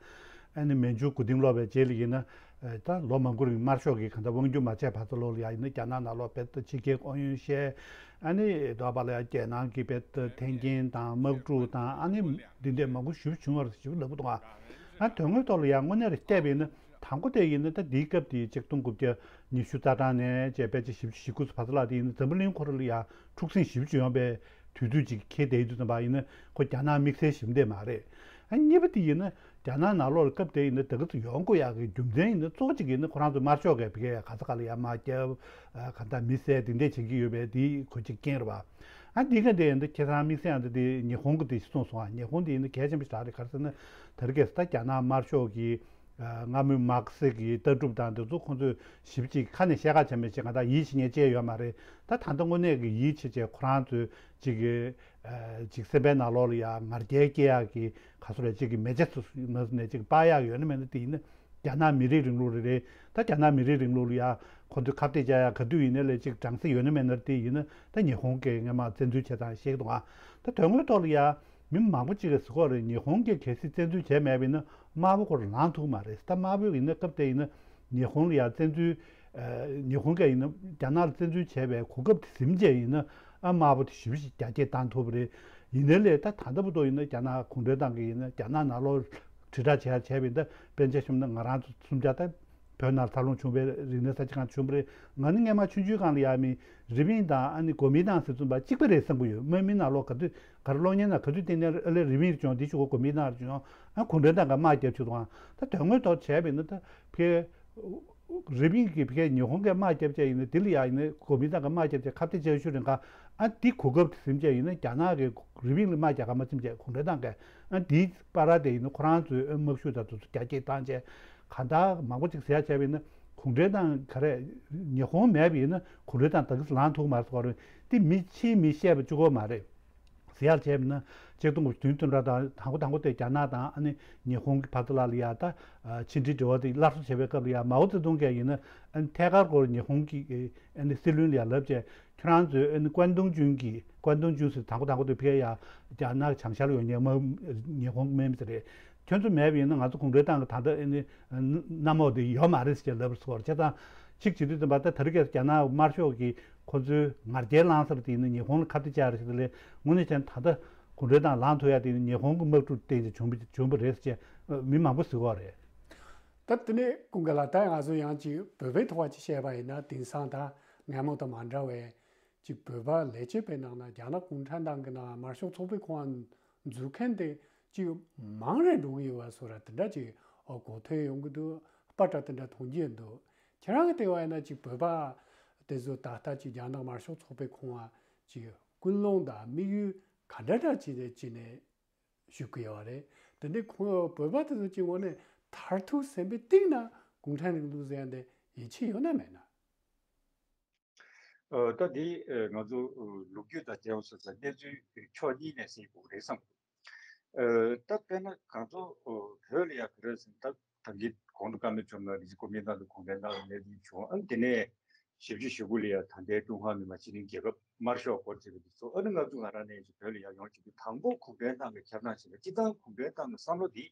ཨ་ནི་མན་ཇུ་མགོ་རྟིང་སློག་པའི་རྗེས་ལ་ཡིན་ན། ཨ་ད་ལོ་མང་པོར་དམར་ཤོག་གིས་གང་ལྟར་དབང་སྒྱུར་མ་བྱས་བར་དུ་ལོགས་ལ་ཡ་ཡིན་ན་རྒྱ་ནག་ནང་ལོགས་བེད་ཕྱི་རྒྱལ་ཁོར་ཡུག་བཤད། ཨ་ནི་འདོད་པ་ལ་ཡ་རྒྱལ་ནང་གི་བེད་ཐོན་སྐྱེད་དང་དམག་འཁྲུག་དང་ཨ་ནི་འདི་འདྲས་མང་པོ་ཞིག་བྱུང་བ་རེད་ཞེས་ལབ་འདུག་ཨ་དོན་དངོས་ཐོག་ལ་ཡ་དངོས་གནས་རེ་བལྟས་པ་ཡིན་ན། དང་པོ་དེ་ཡིན་ན་ད་འདིའི་སྐབས་དེའི་ཆིག་སྟོང་དགུ་བརྒྱ་ཉི་ཤུ་རྩ་གྲངས་ནས་བྱས་པའི་ཆིག་བཞི་བཅུ་ཞེ་དགུ་ཙམ་བར་དུ་ལ་དེ་ཡིན་ན་འཛམ་བུ་གླིང་ཁོ་རང་ལ་ཡ་འཁྲུག་ཟིང་ཞེ་པོ་ཅིག་ཡོང་པའི་དུས་ཚོད་ཅིག་འཁེལ་བསྡད་ཡོད་དུས་ཙམ་པ་ཡིན་ན་ཁོ་རྒྱ་ནག་དམིགས་བསལ་ཞིག་འདི་མ་རེད། ཨ་གཉིས་པ་དེ་ཡིན་ན་རྒྱ་ནག་ནང་ལོགས་ལ་སྐབས་དེ་ཡིན་ན་དེ་ག་ཚོད་ཡོང་དགོས་ཡག་གི་རྒྱུ་མཚན་ཡིན་ན་གཙོ་བོ་གཅིག་ཡིན་ན་ཁོ་རང་ཚོ་དམར་ཤོག་གིས་ཕ་གིར་ག་ས་ག་ལ་ཡ་དམག་རྒྱབ། ཨ་ག་འདྲ་མི་བསད་དེ་འདྲས་བྱེད་ཀྱི་ཡོད་པའི་དེ་ཁོ་གཅིག་རྐྱེན་རེད་པ། ཨ་འདི་ག་འདི་ཡིན་ན་ཁྱེད་རང་དམིགས་བསལ་ཡང་འདི་དེ་ཉི་ཧོང་གི་དེ་གསུངས་སོང་ཨ། ཉི་ཧོང་དེ་ཡིན་ན་གལ་ཆེན་པོ་ཞིག་རེད། ག་རེ་ཟེར་ན་དེ་རིང་ཁ་སང་ད་རྒྱ་ནག་དམར་ཤོག་གི་སྔ་མོའི་མར་ཁེ་སི་གི་ལྟ་གྲུབ་དང་དེ་ཚོ་ཁོང་ཚོས་ཞིབ་ཅིག་ཁ་ནས་བཤད་ཁ་བྱས་མེད་ཅིག་ང་ད་ཡིད་ཆེས་ཉེ་ཅེས་ཡོད་མ་རེད། ད་ད་ལྟ་དངོས་གནས་ཀྱི་ཡིད་ཆེས་བྱས་ཁོ་རང་ཚོས་ཅིག་གི་ཅིག་སེམས་པའི་ནང་ལོགས་ལ་ཡ་ང་རྒྱལ་སྐྱེ་ཡག་གི་ག་ཚོད་རེད་ཅིག་གི་མེ་ལྕེ་ཚོ་ནས་ཅིག་སྤར་ཡག་ཡོད་ན་མེད་ན་དེ་ཡིན་ན་རྒྱ་ནག་མི་རིགས་རིང་ལུགས་རེད་རེད། ད་རྒྱ་ནག་མི་རིགས་རིང་ལུགས་ལ་ཡ་ཁོ་ཚོས་ཁ་གཏད་བཅག་ཡག་ག་དུས་ཡིན་ན་ལས་ཅིག་གྲངས་སུ་ཡོད་ན་མེད་ན་དེ་ཡིན་ན་ད་ཉི་ཧོང་གིས་སྔ་མ་བཙན་འཛུལ་བྱས་ཙང་ཤེས་ཀྱི་འདུག་ཨ། ད་དོན་དངོས་ཐོག་ལ་ཡ། མི་མང་པོ་གཅིག་གིས་ཟེར་གྱི་ཡོད་རེད། ཉི་ཧོང་གིས་གལ་སྲིད་བཙན་འཛུལ་བྱས་མེད་པ་ཡིན་ན་དམར་པོ་ཁོ་རང་ལངས་ཐུབ་ཀྱི་མ་རེད། ད་དམར་པོ་ཡིན་ན་སྐབས་དེ་ཡིན་ན་ཉི་ཧོང་ལ་ཡ་བཙན་འཛུལ། ཨ་ཉི་ཧོང་གིས་ཡིན་ན་རྒྱ་ནག་ལ་བཙན་འཛུལ་བྱས་པའི་གོ་སྐབས་དེ་ཟིན་བྱས་ཡིན་ན་ཨ་དམར་པོ་དེ་ཞེ་པོ་ཅིག་རྒྱ་སྐྱེད་བཏང་ཐུབ་པ་རེད། ཡིན་ནའི་ལས་ད་ད་ལྟ་བར་དུ་ཡིན་ན་རྒྱ་ནག་གུང་ཁྲན་ཏང་གིས་ཡིན་ན་རྒྱ་ནག་ནང་ལོགས་དྲིལ་བསྒྲགས་བྱས་བྱས་པ་ཡིན་ད་དཔེར་ན་ཆ་བཞག་ན་ང་རང་ཚོ་གསུམ་ཆ་ད། བོད་ནང་འཚར་ལོངས་བྱུང་བའི་རིག་གནས་གསར་བརྗེ་གང་བྱུང་བ་རེད། ང་ནི་སྔོན་མ་ཆུང་ཆུང་སྒང་ལ་ཡ་མི་རི་པིན་དང་ཨ་ནི་གོ་མིན་ཏང་ཟེར་ཙམ་པ་གཅིག་པ་རེད་བསམ་གྱི་ཡོད། མི་མི་ནང་ལོགས་ག་དུས་ག་རེ་གློག་བརྙན་ནང་ག་དུས་བལྟས་ནའི་ཨ་ལས་རི་པིན་རེ་བྱུང་འདི་ཞུ་གོ་གོ་མིན་ཏང་རེ་བྱུང་ཨ་གུང་ཁྲན་ཏང་གིས་དམག་རྒྱབ་བྱུང་དང་ད་དོན་དངོས་ཐོག་བྱས་པ་ཡིན་ན་ད་ཕའི་རི་པིན་གྱིས་ཕའི་ཉི་ཧོང་གིས་དམག་རྒྱབ་བྱས་ཡིན་ན་འདི་ལ་ཡ་ཡིན་ན་གོ་མིན་ཏང་གིས་དམག་རྒྱབ་བྱས་ཁ་གཏད་བཅག་ཤུལ་རིང་ག་ཨ་འདི་གོ་སྐབས་དེ་ཟིན་བྱས་ཡིན་ན་རྒྱ་ནག་གིས་རི་པིན་ལ་དམག་རྒྱག་ག་མ་ཚིམ་བྱས་གུང་ཁྲན་ཏང་གིས་ཨ་འདི་པར་དེ་ཡིན་ན་ཁོ་རང་ཚོའི་དམག་ཤུགས་དང་དེ་ཚོ་རྒྱ་སྐྱེད་བཏང་བྱས། གང་ལྟར་མང་པོ་ཅིག་ཟེར་ཡ་བྱས་པ་ཡིན་ན་གུང་ཁྲན་ཏང་ག་རེ། ཉི་ཧོང་མེད་པ་ཡིན་ན་གུང་ཁྲན་ཏང་ད་གིས་ལངས་ཐུབ་མ་རེད་ཟེར་བ་རེད། འདི་མི་ཕྱིའི་མིས་བཤད་པ་གཅིག་པོ་མ་རེད། ཟེར་ཡ་བྱས་པ་ཡིན་ན་ཆིག་སྟོང་དགུ་བརྒྱ་བདུན་ཅུ་དོན་གྲངས་དང་དང་པོ་དང་པོ་དེ་རྒྱ་ནག་དང་ཨ་ནི་ཉི་ཧོང་གི་བར་དུ་ལ་ལ་ཡ་ད་ཕྱི་འབྲེལ་འབྲེལ་བ་དེ་སླར་གསོ་བྱས་པའི་སྐབས་ལ་ཡ་མའོ་ཙེ་ཏུང་གིས་ཡིན་ན་ཨ་ནི་ཐད་ཀར་སྐོར་ཉི་ཧོང་གི་ཨ་ནི་སྲིད་བློན་ལ་ཡ་ལབ་བྱས། ཁྱོད་རང་ཚོས་ཨ་ནི་ཀོན་ཏུང་ཅུན་གྱིས་ཀོན་ཏུང་ཅུན་ཟེར་དང་པོ་དང་པོ་དེ་ཕ་གིར་ཡ་རྒྱ་ནག་བྱང་ཤར་ཡོད་མཁན་མ་ཉི་ཧོང་གི་དམག་མི་ཟེར་རེད། ཁྱོད་ཚོ་མེད་པ་ཡིན་ན་ང་ཚོ་གུང་ཁྲན་ཏང་གི་ད་ལྟ་ཨ་ནི་གནམ་འོག་འདི་ཡོད་མ་རེད་ཟེར་ལབ་པ་སོགས་བྱས་ཙང་གཅིག་བྱེད་དུས་ཙམ་པ་ད་དེ་རིང་ཁ་སང་རྒྱ་ནག་དམར་ཤོག་གིས་ཁོ་ཚོའི་ང་རྒྱལ་ལངས་ས་དེ་ཡིན་ན་ཉི་ཧོང་ལ་ཁ་གཏད་བཅག་རེད་ཟེར་ལས་དངོས་གནས་བྱས་ན་ད་ལྟ་གུང་ཁྲན་ཏང་ལངས་ཐུབ་ཡ་དེ་ཡིན་ན་ཉི་ཧོང་གི་དམག་འཁྲུག་བརྟེན་ཏེ་བྱུང་བ་བྱུང་བ་རེད་ཟེར་མི་མང་པོ་ཟེར་གྱི་ཡོད་རེད། ད་དེ་ནས་ཀུན་དགའ་ལགས་ད་ང་ཚོ་ཡང་ཅིག་བོད་པའི་ཐོག་ཅིག་བཤད་པ་ཡིན་ན་དེང་སང་ད་སྔ་མོ་དང་མ་འདྲ་བའི་ཅིག་བོད་པ་ལས་བྱེད་པའི་ནང་ན་རྒྱ་ནག་གུང་ཁྲན་ཏང་གི་ནང་དམར་ཤོག་ཚོགས་པའི་ཁོངས་འཛུལ་མཁན་དེ་ཅིག་མང་རེ་འགྲོ་གི་ཡོད་པ་སོགས་ར་དེ་འདྲ་ཅིག་གོ་ཐོས་ཡོང་གི་འདུག་པར་འདྲ་དེ་འདྲ་མཐོང་རྒྱུ་འདུག་ཁྱེད་རང་གི་ལྟ་བ་ཡིན་ན་ཅིག་བོད་པ་དེ་ཚོ་ད་ལྟ་ཅིག་རྒྱ་ནག་དམར་ཤོག་ཚོགས་པའི་ཁོངས་ཅིག་ཀུན་སློང་དང་དམིགས་ཡུལ་ག་འདྲ་འདྲ་ཅིག་ནས་ཅིག་ནས་ཞུ་གི་ཡོད་རེད། དེ་འདྲའི་ཁོང་བོད་པ་དེ་ཚོ་གཅིག་ངོས་ནས་མཐར་ཐུག་སེམས་པའི་གཏིང་ན་གུང་ཁྲན་རིང་ལུགས་ཟེར་ཡ་འདི་ཡིད་ཆེས་ཡོད་ན་མེད་ན། ཨ་ད་འདི་ཨ་ང་ཚོ་ཨ་ལོ་རྒྱུས་དང་འབྲེལ་བ་སོགས་ཀྱི་གནས་ཚུལ་ཕྱོགས་གཉིས་ནས་གསལ་དགོས་རེད་བསམ་གི་འདུག་ཨ་ད་དཔེར་ན་ང་ཚོ་ཨ་བོད་ལ་ཡ་ག་རེ་ཟེར་ན་ད་ད་གིན་གོང་དུ་བཀའ་མོལ་བྱུང་ན་རིགས་གོ་མིན་ཏང་དང་གུང་ཁྲན་ཏང་ལ་གནས་ཚུལ་བྱུང་ཨ་ནི་དེ་ནས། བཞི་བཅུ་ཞེ་དགུ་ལ་ཡང་ད་ལྟའི་ཀྲུང་ཧྭ་མི་དམངས་སྤྱི་མཐུན་རྒྱལ་ཁབ་དམར་ཤོག་སྐོར་ཟེར་བའི་དེ་ཚོ། ཨ་ནི་ང་ཚོ་ང་རང་ནས་ཀྱི་བོད་ལ་ཡང་ཡོང་བྱེད་དུས། དང་པོ་གུང་ཁྲན་ཏང་གི་ཁྱབ་བསྒྲགས་བྱེད་པ། སྤྱི་བཏང་གུང་ཁྲན་ཏང་གི་བསམ་བློ་འདི་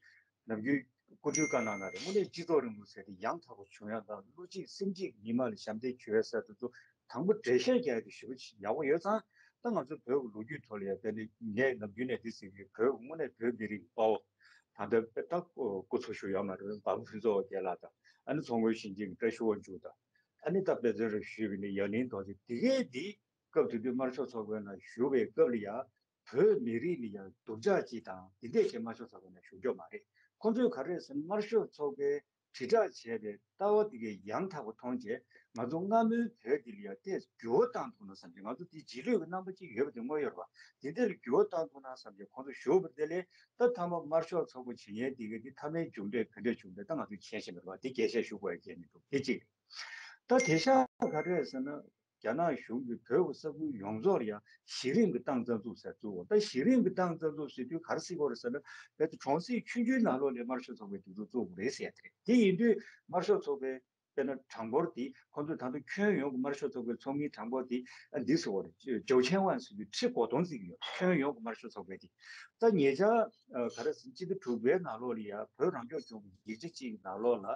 ནམ་རྒྱུན་སྐུ་དྲིན་བཀའ་གནང་གནང་རེད། དངོས་གནས་སྤྱི་ཚོགས་རིང་ལུགས་ཟེར་དེ་ཡང་དག་པ་བྱུང་ཡ་དང་། བློ་གཅིག་སེམས་གཅིག་ཉི་མ་ལ་ཞབས་འདེགས་ཞུ་ཡ་ཟེར་དེ་ཚོ་དང་པོ་འགྲེལ་བཤད་རྒྱག་ཡ་དེ་ཞེ་པོ་ཅིག་ཡག་པོ་ཡོད་ཙང་། ད་ང་ཚོ་བོད་ཀྱི་ལོ་རྒྱུས་ཐོག་ལ་ཡང་དཔེར་ན་ངས་ནམ་རྒྱུན་ནས་འདི་ཟེར་གི། བོད་དངོས་གནས་བོད་མི་རིགས་ཀྱི་དཔའ་བོ། ད་ལྟ་ད་སྐུ་འཚོ་བཞུགས་ཡོད་མ་རེད། འབའ་པོ་ཕུན་ཚོགས་དབང་རྒྱལ་ལགས་དང་། ཨ་ནི་ཚོགས་མགོན་ཞིང་ཆེན་གྱི་བཀྲ་ཤིས་དབང་ཕྱུག་དང་། ཨ་ནི་ད་དཔེ་མཚོན་རེ་ཞུས་པ་ཡིན་ན་ཡ་ལིན་རྡོ་རྗེ། དེ་གས་དེ་སྐབས་དེ་དུས་དམར་ཤོག་ཚོགས་པའི་ནང་བཞུགས་པའི་སྐབས་ལ་ཡང་བོད་མི་རིགས་ལ་ཡང་སྡུག་ཅག་ཅིག་དང་དེ་འདྲས་ཅིག་དམར་ཤོག་ཚོགས་པའི་ནང་བཞུགས་ཀྱི་ཡོད་མ་རེད། ཁོང་ཚོས་ག་རེ་ཟེར་ན། དམར་ཤོག་ཚོགས་པའི་དྲིལ་བསྒྲགས་བྱས་པའི་ལྟ་བ་དེ་གས་ཡང་དག་པ་མཐོང་རྗེས། ང་ཚོ་སྔ་མོའི་བོད་འདི་ལ་ཡང་ཏོག་ཙམ་འགྱུར་བ་བཏང་ཐུབ་ན་བསམ་གྱི། ང་ཚོ་འདི་རྗེས་ལུས་ཀྱི་རྣམ་པ་ཅིག་ཡོད་པ་དེ་དངོས་ཡོད་རེད་པ། དེ་འདྲ་ལ་འགྱུར་བ་བཏང་ཐུབ་ན་བསམ་གྱི་ཁོང་ཚོ་བཞུགས་པ་དེ་ལས། ད་མཐའ་མ་དམར་ཤོག་ཚོགས་པ་བྱེད་མཁན་དེ་གས་དེ་མཐའ་མའི་མཇུག་འབྲས་ག་འདྲ་བྱུང་མེད་ད་ང་ཚོས་མཁྱེན་ཤེས་མི་འདུག་པ། དེ་རྒྱས་བཤད་ཞུ་དགོས་ཡ་གལ་མི་འདུག་དེ་གཅིག་རེད། ད་དེང་སང་ག་རེ་རེད་ཟེར་ན། རྒྱ་ནག་གཞུང་གིས་བོད་ཀྱི་ས་ཁུལ་ཡོངས་རྫོགས་ལ་ཡང་གཞི་རིམ་གྱི་ཏང་རྩ་འཛུགས་ཟེར་བཙུགས་པ། ད་གཞི་རིམ་གྱི་ཏང་རྩ་འཛུགས་ཟེར་དུས་ག་རེ་ཟེར་དགོས་རེད་ཟེར་ན། བོད་དུ་གྲོང་གསེབ་ཆུང་ཆུང་ནང་ལོགས་ལ་དམར་ཤོག་ཚོགས་པའི་དེ་ཚོ་བཙུགས་དགོས་རེད་ཟེར་ཡ་དེ་རེད། དེ་ཡིན་དུས་དམར་ཤོག་ཚོགས་པའི་དཔེར་ན་གྲངས་འབོར་དེ། ཁོང་ཚོས་ད་དུང་ཁྱོན་ཡོངས་ཀྱི་དམར་ཤོག་ཚོགས་པའི་ཚོགས་མིའི་གྲངས་འབོར་དེ་ཨ་འདི་ཟེར་བ་རེད། ཅོའུ་ཆན་ཝན་ཟེར་དུས་ཁྲི་གོ་སྟོང་ཟེར་གྱི་ཡོད། ཁྱོན་ཡོངས་ཀྱི་དམར་ཤོག་ཚོགས་པའི་དེ། ད་ཉེ་ཆར་ཨ་ག་རེ་ཟེར། སྤྱི་ཟླ་དྲུག་པའི་ནང་ལོགས་ལ་ཡང་བོད་རང་སྐྱོང་ལྗོངས་ཀྱི་ཡིག་ཆ་གཅིག་གི་ནང་ལོགས་ལ།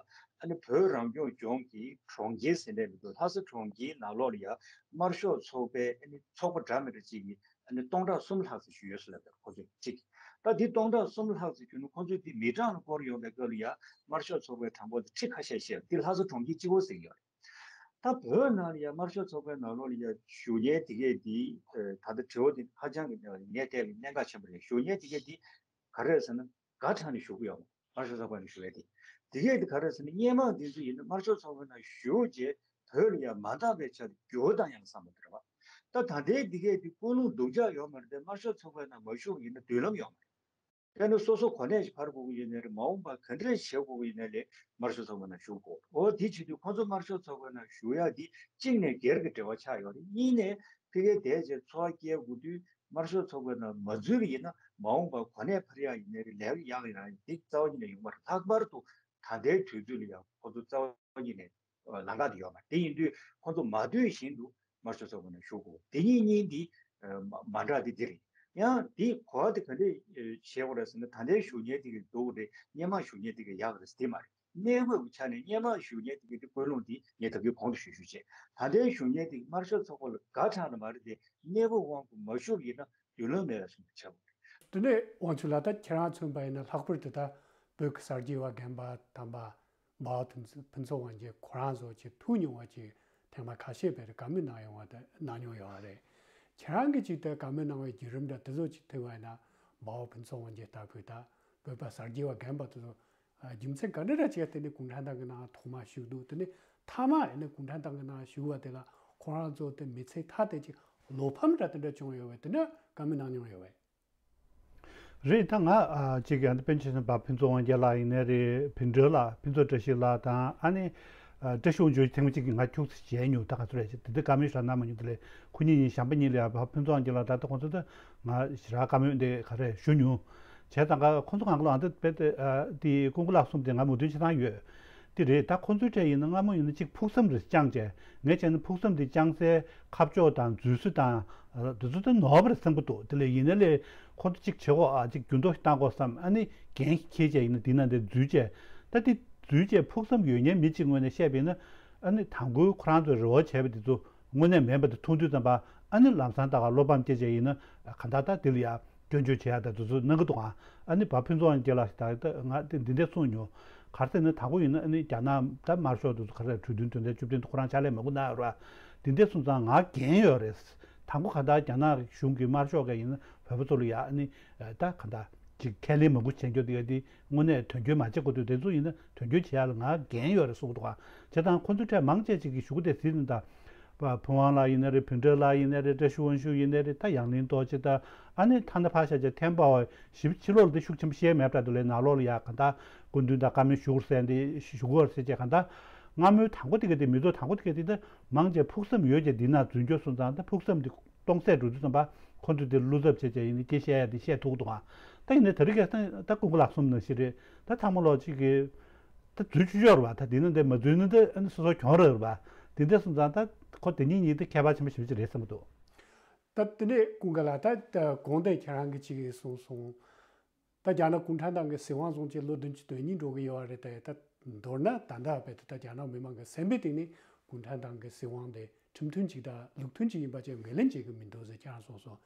ཨ་ནི་བོད་རང་སྐྱོང་ལྗོངས་ཀྱི་གྲོང་ཁྱེར་ཟེར་འདྲ་མི་འདུག་ལྷ་ས་གྲོང་ཁྱེར་ནང་ལོགས་ལ་ཡང་དམར་ཤོག་ཚོགས་པའི་ཨ་ནི་ཚོགས་པ་འདྲ་མི་འདྲ་གཅིག་གིས་ཨ་ནི་སྟོང་ཕྲག་གསུམ་ལྷག་ཙམ་ཞིག་ཡོད་ཟེར་ལབ་པ་རེད། ཁོ་ཚོས་གཅིག་ད་འདི་སྟོང་ཕྲག་གསུམ་ལྷག་ཙམ་བྱུང་ན། ཁོ་ཚོས་འདི་མི་གྲངས་ལ་བསྐོར་ཡོང་བའི་སྐབས་ལ་ཡང་དམར་ཤོག་ཚོགས་པའི་གྲངས་འབོར་དེ་ཁྲི་ཁ་ཤས་ཤིག་འདི་ལྷ་ས་གྲོང་ཁྱེར་གཅིག་པོ་ཟེར་གྱི་ཡོད་རེད། ད་བོད་ནང་ལ་ཡང་དམར་ཤོག་ཚོགས་པའི་ནང་ལོགས་ལ་ཡང་བཞུགས་མཁན་དེ་གས་དེ། ཨ་ད་ལྟ་དྲི་བ་དེ་ཧ་ཅང་གི་ངས་བལྟས་པའི་གནད་འགག་ཆེན་པོ་རེད། བཞུགས་མཁན་དེ་གས་དེ་ག་རེ་རེད་ཟེར་ན། ག་གྲངས་ནས་བཞུགས་ཀྱི་ཡོད་མ། དམར་ཤོག་ཚོགས་པ་ནང་བཞུགས་ཡས་དེ། དེ་གས་དེ་ག་རེ་ཟེར་ན། སྔོན་མ་དེ་ཚོ་ཡིན་ན་དམར་ཤོག་ཚོགས་པའི་ནང་བཞུགས་རྗེས་བོད་ལ་ཡང་མ་འདང་བའི་ཆ་དེ་འགྱུར་བ་བཏང་ཡག་བསམ་པ་དེ་རེད་བ། ད་ད་ལྟའི་དེ་གས་དེ་ཀུན་སློང་སྡུག་ཅག་ཡོད་མ་རེད་དེ། དམར་ཤོག་ཚོགས་པའི་ནང་མ་བཞུགས་ཡིན་ན་མདུན་ལམ་ཡོད་མ་རེད། དཔེར་ན་སོ་སོ་གོ་གནས་ཤིག་འཕར་དགོས་ཀྱི་ཡོད་ནའི་རེད། མ་འོངས་པ་ག་འདྲས་བྱེད་དགོས་ཀྱི་ཡོད་ནའི་ལས་དམར་ཤོག་ཚོགས་པའི་ནང་བཞུགས་དགོས། འོ་དེ་བྱེད་དུས་ཁོང་ཚོ་དམར་ཤོག་ཚོགས་པའི་ནང་བཞུགས་ཡག་དེ་གཅིག་ནས་སྒེར་གྱི་འབྲེལ་བ་ཆགས་ཡོད་རེད། གཉིས་ནས་ཕ་གིར་བསྡད་བྱས་འཚོ་བ་སྐྱེལ་དགོས་དུས། དམར་ཤོག་ཚོགས་པའི་ནང་མ་འཛུལ་བ་ཡིན་ན་མ་འོངས་པར་གོ་གནས་འཕར་ཡག་ཡིན་ནའི་རེད། ལས་ཀ་ཡག་ཡིན་ན་རེད། འདི་རྩ་བ་ཉིད་ནས་ཡོང་མ་རེད། ལྷག་པར་དུ་ད་ལྟའི་དུས་ཚོད་ལ་ཡང་ཁོ་ཚོ་རྩ་བ་ཉིད་ནས་ལམ་ཁ་དེ་ཡོད་མ་རེད། དེ་ཡིན་དུས་ཁོ་ཚོ་མ་སྡོད་བཞིན་དུ་དམར་ཤོག་ཚོགས་པའི་ནང་ཞུགས་དགོས། དེ་གཉིས་གཉིས་འདི་མ་འདྲ་དེ་འདི་རེད། ཡང་འདི་གོ་བ་དེ་ག་འདྲས་བྱེད་དགོས་རེད་ཟེར་ན། ད་ལྟའི་བཞུགས་མཁན་དེ་གི་སྡུག་རེད། སྔོན་མ་བཞུགས་མཁན་དེ་གི་ཡག་རེད་དེ་མ་རེད། གནས་བབ་ཀྱི་ཆ་ནས་སྔོན་མ་བཞུགས་མཁན་དེ་གི་དེ་ཀུན་སློང་དེ་ངས་ད་གིན་གོང་དུ་ཞུས་ཞུས་བྱས། ད་ལྟའི་བཞུགས་མཁན་དེ་གི་དམར་ཤོག་ཚོགས་པ་ལ་དགའ་དྲགས་ནི་མ་རེད་དེ། གནས་བབ་དབང་གིས་མ་བཞུགས་ཡིན་ན་མདུན་ལམ་མེད་པ་བཟོ་འདྲ་ཆགས་པ་རེད། དེ་ནས་དབང་ཕྱུག་ལགས། ད་ཁྱེད་རང་མཚོན་པ་ཡིན་ན་ལྷག་པར་དུ་ད་བོད་ཀྱི་གསར་བརྗེ་བ་རྒན་པ་དམ་པ་འབའ་བ་ཕུན་ཚོགས་དབང་རྒྱལ་ཁོ་རང་བཟོ་ཅིག་ཐུག་མྱོང་བ་ཅིག་ཐེངས་མ་ཁ་ཤས་བར་བཀའ་མོལ་གནང་ཡོང་བ་དེ་གནང་མྱོང་ཡོད་རེད། ཁྱེད་རང་གིས་ཅིག་ད་བཀའ་མོལ་གནང་བའི་བརྒྱུད་རིམ་འདྲ་དེ་ཚོ་ཅིག་ཐོས་པ་ཡིན་ན། འབའ་བ་ཕུན་ཚོགས་དབང་རྒྱལ་ལྟ་བུའི་ད་བོད་པ་གསར་བརྗེ་བ་རྒན་པ་དེ་ཚོ་རྒྱུ་མཚན་ག་འདྲ་འདྲ་ཅིག་དེ་ནས་གུང་ཁྲན་ཏང་གི་ནང་ཐོག་མ་ཞུགས་འདུག་དེ་ནས་མཐའ་མ་ཡིན་ན་གུང་ཁྲན་ཏང་གི་ནང་ཞུགས་པ་དེ་ལ་ཁོ་རང་ཚོ་དེ་མི་ཚེ་མཐའ་དེ་ཅིག་བློ་ཕམ་འདྲ་དེ་འདྲ་བྱུང་ཡོད་པས། དེ་འདྲ་བཀའ་མོལ་གནང་མྱོང་ཡོད་པས། རེད། ད་ང་ཨ་གཅིག་གི་ཨ་ནི་པཎ་ཆེན་སེམས་དཔའ་ཕུན་ཚོགས་དབང་རྒྱལ་ལགས་ཡིན་ནའི་རེད། བྷིན་ཌ་ལགས་ཕུན་ཚོགས་བཀྲ་ཤིས་ལགས་དང་། ཨ་ནི་ཨ་བཀྲ་ཤིས་དབང་ཕྱུག་ཐེངས་གཅིག་གི་ང་ཁྱུག་ཙམ་མཇལ་མྱོང་། ད་ག་ཚོད་རེད་ཅེས་དེ་འདྲ་བཀའ་མོལ་ཞིག་གནང་མ་མྱོང་། དེ་ལས་ཁོ་གཉིས་གཉིས་བྱམས་པ་གཉིས་ལ་ཡ་ཕུན་ཚོགས་དབང་རྒྱལ་ལགས་ད་ལྟ་ཁོང་ཚོ་ད་ང་ཞེ་དྲག་བཀའ་མོལ་འདི་ག་རེ་ཞུ་མྱོང་། བྱས་ཙང་ཁོང་ཚོ་གང་ག་ལ་ཨ་འདི་དཔེ་དེ་ཨ་དེ་ཀུན་མཁྱེན་ལགས་གསུངས་དེ་ང་མོས་མཐུན་བྱེད་སྟངས་ཡོད། དེ་རེད། ད་ཁོང་ཚོའི་གྲས་ཡིན་ན་སྔ་མོ་ཡིན་ན་གཅིག་ཕུགས་བསམ་རེ་བཅངས་བྱས། ངས་བྱས་ན་ཕུགས་བསམ་དེ་བཅངས་སའི་ཁ་ཕྱོགས་དང་འཛུལ་ས་དང་དེ་ཚོ་ད་ནོར་བ་རེད་བསམ་གྱི་འདུག་དེ་ལས་ཡིན་ནའི་ལས་ཁོང་ཚོ་གཅིག་བྱེད་དགོས་ཨ། གཅིག་འགྱུར་ལྡོག་ཞིག་བཏང་དགོས་བསམ། ཨ་ནི་འགན་ཞིག་འཁྱེར་བྱས་ཡིན་ན་འདི་ན་འདི་འཛུལ་བྱས། ད་དེ་འཛུལ་བྱས་ཕུགས་བསམ་ཡོད་མཁན་མི་གཅིག་ངོས་ནས་བཤད་པ་ཡིན་ན། ཨ་ནི་དང་པོའི་ཁོ་རང་ཚོས་རེ་བ་བྱས་པ་དེ་ཚོ་དངོས་གནས་མིན་པ་དེ་མཐོང་དུས་ཙམ་པ། ཨ་ནི་ལམ་སང་ད་ག་བློ་ཕམ་སྐྱེ་བྱས་ཡིན་ན་གང་ལྟར་ད་དེ་ལ་ཡ་སྐྱོན་བརྗོད་བྱེད་ཡ་ད་དེ་ཚོ་གནང་གི་འདུག་ཨ། ཨ་ནི་འབའ་ཕུན་ཚོགས་དབང་རྒྱལ་ལགས་ད་ད་ང་དེ་འདི་འདྲས་གསུངས་མྱོང་། ག་རེ་ཟེར་ན་དང་པོ་ཡིན་ན་ཨ་ནི་རྒྱ་ནག་ད་དམར་ཤོག་དེ་ཚོ་ག་རེ་གྲོས་མཐུན་དོན་ཚན་བཅུ་བདུན་དེ་ཁོ་རང་ཕྱག་ལས་མ་དགོས་གནང་ཡོད་ར། དེ་འདྲས་སོང་ཙང་ང་འགན་ཡོད་རེད། དང་པོ་གང་ལྟར་རྒྱ་ནག་གཞུང་གིས་དམར་ཤོག་ག་ཡིན་ན་བོད་པ་ཚོ་ལ་ཡ་ཨ་ནི་ད་གང་ལྟར་ཅིག་ཁས་ལེན་མང་པོ་བྱེད་རྒྱུ་དེ་ག་དེ་དངོས་གནས་དོན་འཁྱོལ་མ་བྱེད་དགོས་དུས། དེ་ཚོ་ཡིན་ན་དོན་འཁྱོལ་བྱེད་ཡ་ལ་ང་འགན་ཡོད་རེད་གསུངས་འདུག་ག་བྱས་ཙང་ཁོང་ཚོའི་གྲས་མང་ཆེ་ཅིག་གིས་ཞུ་གི་དེ་ཟེར་ནས་ད། བ་ཕུན་དབང་ལགས་ཡིན་ནའི་རེད། བྷིན་ཌ་ལགས་ཡིན་ནའི་རེད། བཀྲ་ཤིས་དབང་ཕྱུག་ཡིན་ནའི་རེད། ད་ཡང་ལིན་རྡོ་རྗེ་ད། ཨ་ནི་ཐ་ན་ཕར་བཞག་བྱས་ཐེན་པ་བ་ཞིབ་ཕྱི་ལོགས་ལ་དེ་ཤུགས་ཆེན་པོ་བཤད་མེད་པ་འདྲ་འདུག་ལས། ནང་ལོགས་ལ་ཡ་གང་ལྟར་སྐུ་མདུན་དང་བཀའ་མོལ་ཞུ་དགོས་ཟེར་འདི་ཞུ་དགོས་ཟེར་བྱས་གང་ལྟར། སྔ་མོའི་དང་པོ་དེ་ག་དེ་མི་ཚོགས་དང་པོ་དེ་ག་དེ་ད་མང་ཆེ་ཕུགས་བསམ་ཡོད་ཀྱི་འདི་ན་འཛུལ་འགྱོ་སོང་ཙང་། ད་ཕུགས་བསམ་དེ་སྟོང་ཟད་འགྲོ་དུས་ཙམ་པ་ཁོ་ཚོས་དེ་བློ་འཚབ་བྱས་བྱས་ཡིན་ན་སྐད་བཤད་ཡ་དེ་བཤད་ཐུབ་ཀྱི་འདུག་ཨ། ད་ཡིན་ནའི་ད་རེས་ཀྱི་ད་ཀུན་མཁྱེན་ལགས་གསུངས་ནང་བཞིན་རེད། ད་ཚང་མ་ལོག་ཅིག་གི་ད་འཛུལ་ཆོག་ཆོག་རེད་པ། ད་འདི་ན་འདི་མ་འཛུལ་ན་ད་ཨ་ནི་སོ་སོ་གྱོང་རེད་པ། དེ་འདྲ་སོང་ཙང་ད་ཁོ་དེ་གཉིས་གཉིས་དེ་ཁྱད་པར་ཆེན་པོ་ཞེ་པོ་ཅིག་རེད་བསམ་གྱི་འདུག་ད་དེ་ནས་ཀུན་དགའ་ལགས། ད་ད་གོང་དེ་ཁྱེད་རང་གིས་ཅིག་གསུངས་སོང་། ད་རྒྱ་ནག་གུང་ཁྲན་ཏང་གི་སྲིད་དབང་བཟུང་བྱས་ལོ་བདུན་ཅུ་དོན་གཉིས་འགྲོ་གི་ཡོད་རེད་དེ། ད་མདོར་ན་ད་ལྟ་བར་དུ་ད་རྒྱ་ནག་མི་མང་གི་སེམས་པའི་སྟེང་ནས་གུང་ཁྲན་ཏང་གི་སྲིད་དབང་དེ་ཁྲིམས་མཐུན་ཅིག་དང་ལུགས་མཐུན་ཅིག་ཡིན་པ་ཅིག་ངོས་ལེན་བྱེད་ཀྱི་མི་འདུག་ཟེར་ཁྱེད་རང་གསུངས་སོང་།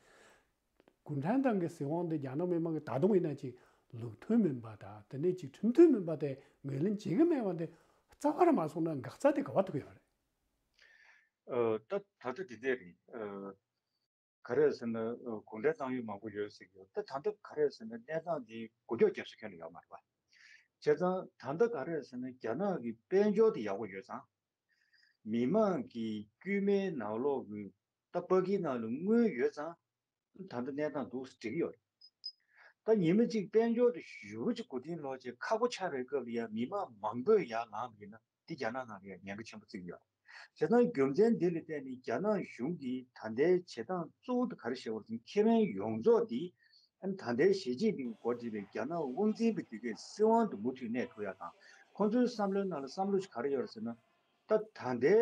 གུང་ཁྲན་ཏང་གི་སྲིད་དབང་འདི་རྒྱ་ནག་མི་མང་གིས་ད་དུང་ཡིན་ན་ཅིག་ལུགས་མཐུན་མིན་པ་དང་དེ་ནས་ཅིག་ཁྲིམས་མཐུན་མིན་པ་དེ་ངོས་ལེན་བྱེད་ཀྱི་མེད་པ་འདི་རྩ་བ་ར་མ་སོང་ན་འགག་རྩ་དེ་ག་པར་ཐུག་ཡོད་རེད། ཨ། ད་ད་ལྟ་འདི་འདྲ་རེད། ཨ། ག་རེ་ཟེར་ན། ཨ། གུང་ཁྲན་ཏང་ཡོན་མང་པོ་ཡོད་ཟེར་གྱི་ཡོད། ད་ད་ལྟ་ག་རེ་ཟེར་ན་གནས་སྟངས་འདི་འགུལ་སྐྱོད་རྒྱག་ས་ཁྱོན་ནས་ཡོད་མ་རེད་པ། བྱས་ཙང་ད་ལྟ་ག་རེ་ཟེར་ན་རྒྱ་ནག་གི་དཔལ་འབྱོར་དེ་ཡག་པོ་ཡོད་ཙང་། མི་མང་གི་དཀྱུས་མའི་ནང་ལོགས་ཀྱི་ད་པ་ཀིའི་ནང་ལ་དངུལ་ཡོད་ཙང་། ད་ལྟ་གནས་སྟངས་འདུག་སེ་འགྲིག་གི་ཡོད་རེད། ད་ཉི་མ་གཅིག་དཔལ་འབྱོར་དེ་ཞེ་པོ་ཅིག་མགོ་རྟིང་སློག་བྱས་ཁག་པོ་ཆགས་པའི་སྐབས་ལ་ཡང་མི་མང་མང་པོས་ཡར་ལངས་པ་ཡིན་ན་འདི་རྒྱ་ནག་ནང་ལ་ཡང་ཉེན་ཁ་ཆེན་པོ་བརྩི་གི་ཡོད་རེད། བྱས་ཙང་རྒྱུ་མཚན་འདི་ལ་བརྟེན་ནས་རྒྱ་ནག་གཞུང་གིས་ད་ལྟའི་བྱེད་སྟངས་གཙོ་བོ་དེ་ག་རེ་བྱས་པ་རེད་ཟེར་ན། ཁེ་ཕན་ཡོངས་རྫོགས་འདི་ཨ་ནི་ད་ལྟའི་ཞི་ཅིན་ཕིང་འགོ་ཁྲིད་པའི་རྒྱ་ནག་དབང་འཛིན་པ་དེ་གའི་སྲིད་དབང་དུ་མུ་མཐུད་གནས་ཐུབ་ཡ་དང་། ཁོང་ཚོའི་བསམ་བློའི་ནང་ལ་བསམ་བློ་ཞིག་ག་རེ་ཡོད་རེད་ཟེར་ན། ད་ད་ལྟའི་